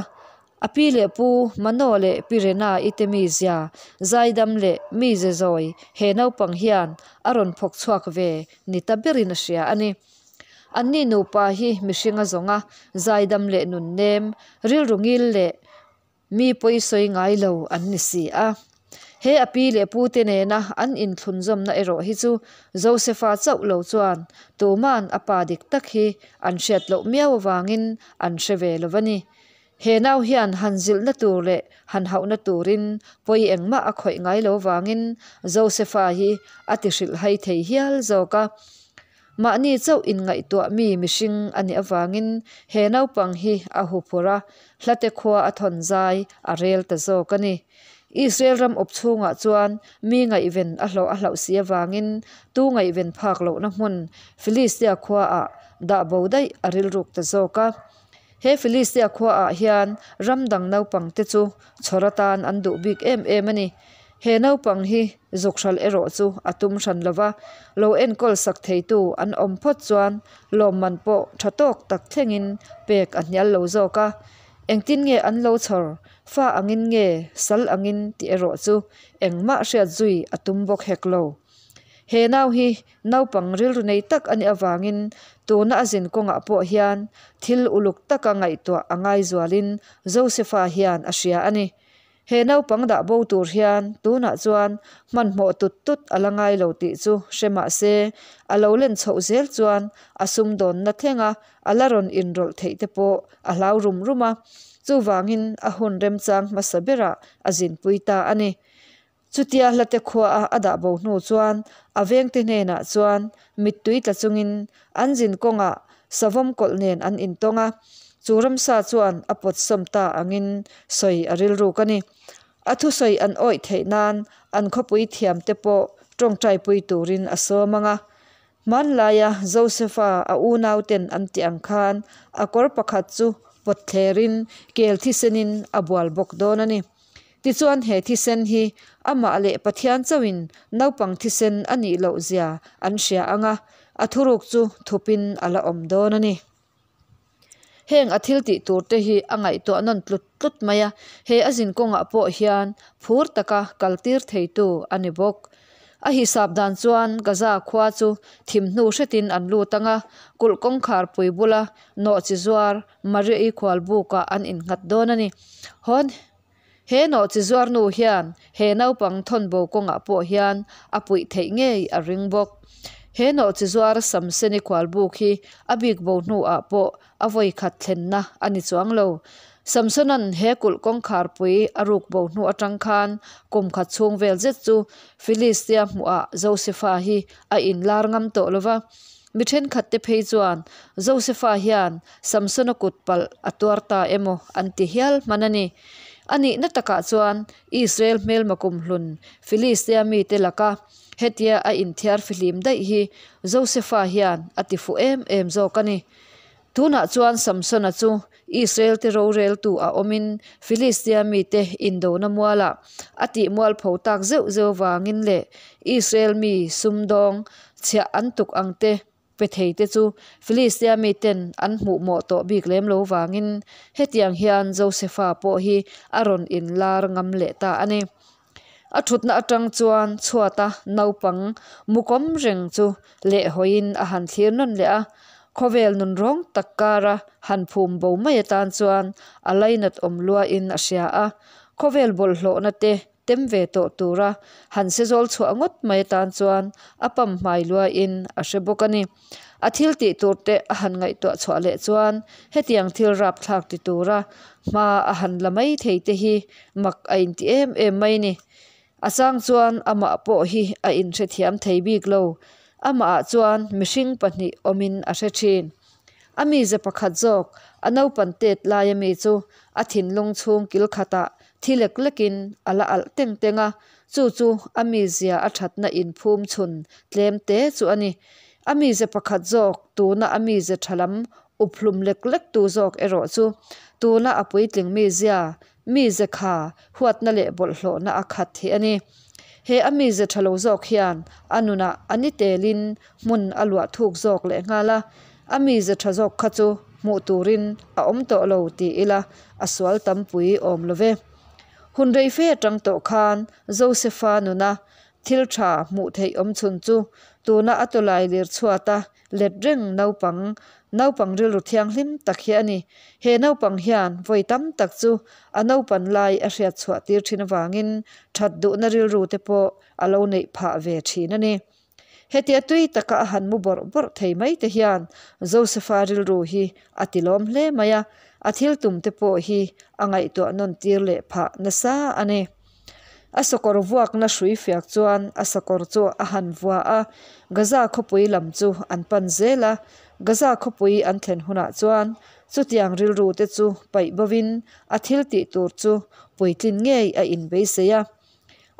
A pi leh pu Manoa leh pi Rena-i te mizia zaidam leh mize zawi he naupang hian a rawn phawk chhuak ve ni ta berin a hria a ni. Anni nupa hi mihring a zawng a, zaidam leh nunnem, rilru ngil leh mi pawisawi ngai lo an ni si a. He a pi leh pute nena an inthlunzawmna erawh hi chu Josefa chauh lo chuan tuman a pa dik tak hi an hriat loh miau avangin an hre ve lo va ni. He nau hian han zilhna tur leh han hauhna turin pawi engmah a khawih ngai lo vangin Josefa hi a ti hrilhhai thei hial zawk a. Mahni chauh inngaihtuah mi mihring a nih avangin he naupang hi a huphurh a, hlate khua a thawn zai a rel ta zawk a ni. Israel ram awp chhungah chuan mi ngaihven a hlawh a hlauh si avangin tu ngaihven phak lohna hmun Filistia khuaah dah bo daih a rilruk ta zawk a. He Filistia khuaah hian ram dang naupangte chu chhawr atan an duh bik em em a ni. He naupang hi zuk hral erawh chu a tum hran lo va, lo enkawl sak theitu an awm phawt chuan lawmman pawh tha tawk tak thlengin pek a hnial lo zawk a. Engtin nge an lo chhawr, fa angin nge sal angin tih erawh chu engmah hriat zui a tum bawk hek lo. He nau hi naupang rilru nei tak a nih avangin tuna a zin kawngah pawh hian thil uluk taka ngaihtuah a ngai zualin Josefa hian a hria a ni. He naupang dah bo tur hian tunah chuan hmanhmawh tut tut a la ngai lo tih chu hre mah se, a lo len chhoh zel chuan a sumdawnna thlenga a la rawn inrawlh theih te pawh a hlau rum rum a, chuvangin a hun remchang hmasa berah a zinpui ta a ni. Chutia hlate khuaa a dah bo hnu chuan a vengte hnenah chuan mittui tla chungin an zin kawngah savawm kawlh nen an intawng a, chu ramsa chuan a pawt sawm ta angin sawi a rilruk a ni. A thusawi an awih theih nan an khawpui thiamte pawh tawngtaipui turin a sawm ang a. Hmanlaia Josefa a unauten an tih ang khan a kawr pakhat chu pawt thlerin kel thisenin a bual bawk dawn a ni. Tichuan he thisen hi amah leh Pathian chauhin naupang thisen a nih loh zia an hria ang a, a thuruk chu thupin a la awm dawn a ni. Heng a thil tih tur te hi a ngaihtuah nawn tlut tlut mai a, he a zin kawngah pawh hian phur taka kal tir theitu a ni bawk. A hisap dan chuan Gaza khua chu thim hnu hretin an lut ang a, kulh kawngkhar pui bula nawhchi zuar Maria-i khual bukah an innghat dawn a ni. Hawn He nawhchi zuar nu hian he naupang thawnbo kawngah pawh hian a puih theih ngei a ring bawk. He nawhchi zuar Samseni khualbuk hi a bik bo hnuah pawh a vawi khat thlenna a ni chuang lo. Samsona'n he kulh kawngkharpui a ruk bo hnu atang khan kum khat chhung vel zet chu Filistia hmuhah Josefa hi a inlar ngam tawh lo va. Mi thenkhatte phei chuan Josefa hian Samsona kut palh a tuar ta emaw an ti hial hman a ni. A nihna takah chuan Israel hmelma kumhlun Filistia mite laka hetia a inthiar fihlim daih hi Josefa hian a ti fuh em em zawk a ni. Tunah chuan Samsona chu Israel-te roreltu a awmin Filistia mite indona mualah a tih mualpho tak zeuh zeuh vangin leh Israel mi sumdawng chhiah an tuk ang te pe thei te chu Filistia miten an hmuh mawh tawh bik lem lo vangin hetiang hian Josefa pawh hi a rawn inlar ngam leh ta a ni. A thutna atang chuan chhuata naupang mukawm reng chu lehhawiin a han thlir nawn leh a, khawvel nun rawng tak kara han phum bo mai atan chuan a lainat awm luain a hria a, khawvel bawlhhlawhna te tem ve tawh tura han se zawl chhuah ngawt mai atan chuan a pam hmai luain a hre bawk a ni. A thil tih tur te a han ngaihtuah chhuah leh chuan hetiang thil rapthlak ti tura hma a han la mai thei te hi mak a inti em em mai ni. A chang chuan amah pawh hi a inhrethiam thei bik lo. Amahah chuan mihring pahnih awmin a hre thin. A mize pakhat zawk, a naupan tet laia mi chu a thinlung chhung kil khatah thi lek lekin a la alh teng teng a, chu chu a mizia a thatna inphum chhun tlem te chu a ni. A mize pakhat zawk, tuna a mize tha lam up hlum lek lek tu zawk erawh chu tuna a puitling mizia mize kha, huatna leh bawlhhlawhna a khat hi a ni. He a mize tha lo zawk hian a nunah a ni telin hmun a luah thuk zawk lehnghal a, a mize tha zawk kha chu hmuh turin a awm tawh lo ti ila a sual tampui awm lo ve. Hun rei fe atang tawh khan Josefa nuna thil tha hmuh theih awm chhun chu tuna a tawlai lir chhuata let reng naupang, naupang rilru thianghlim tak hi a ni. He naupang hian vawi tam tak chu a naupan lai a hriat chhuah tir thin avangin that duhna rilru te pawh a lo neih phah ve thin a ni. Hetia tui taka a han mu bawrh bawrh thei mai te hian Josefa rilru hi a ti lawm hle mai a, a thil tum te pawh hi a ngaihtuah nawn tir leh phah nasa a ni. A sakawr vuakna hrui fiak chuan a sakawr chu a han vua a, Gaza khawpui lam chu an pan zel a. Gaza khawpui an thlen hunah chuan chutiang rilru te chu paih bovin a thil tih tur chu puitlin ngei a inbeisei a.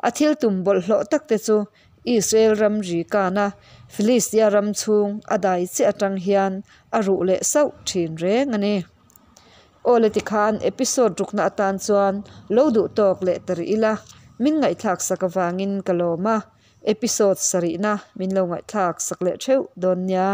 A thil tum bawlhhlawh tak te chu Israel ram ri kana Philistia ram chhung a dai chiah atang hian a ruh leh sauh thin reng a ni. Aw le tikhan episode rukna atan chuan lo duh tawk leh ta rih ila, min ngaihthlak sak avangin ka lawm a, episode sarihna min lo ngaihthlak sak leh theuh dawn nia.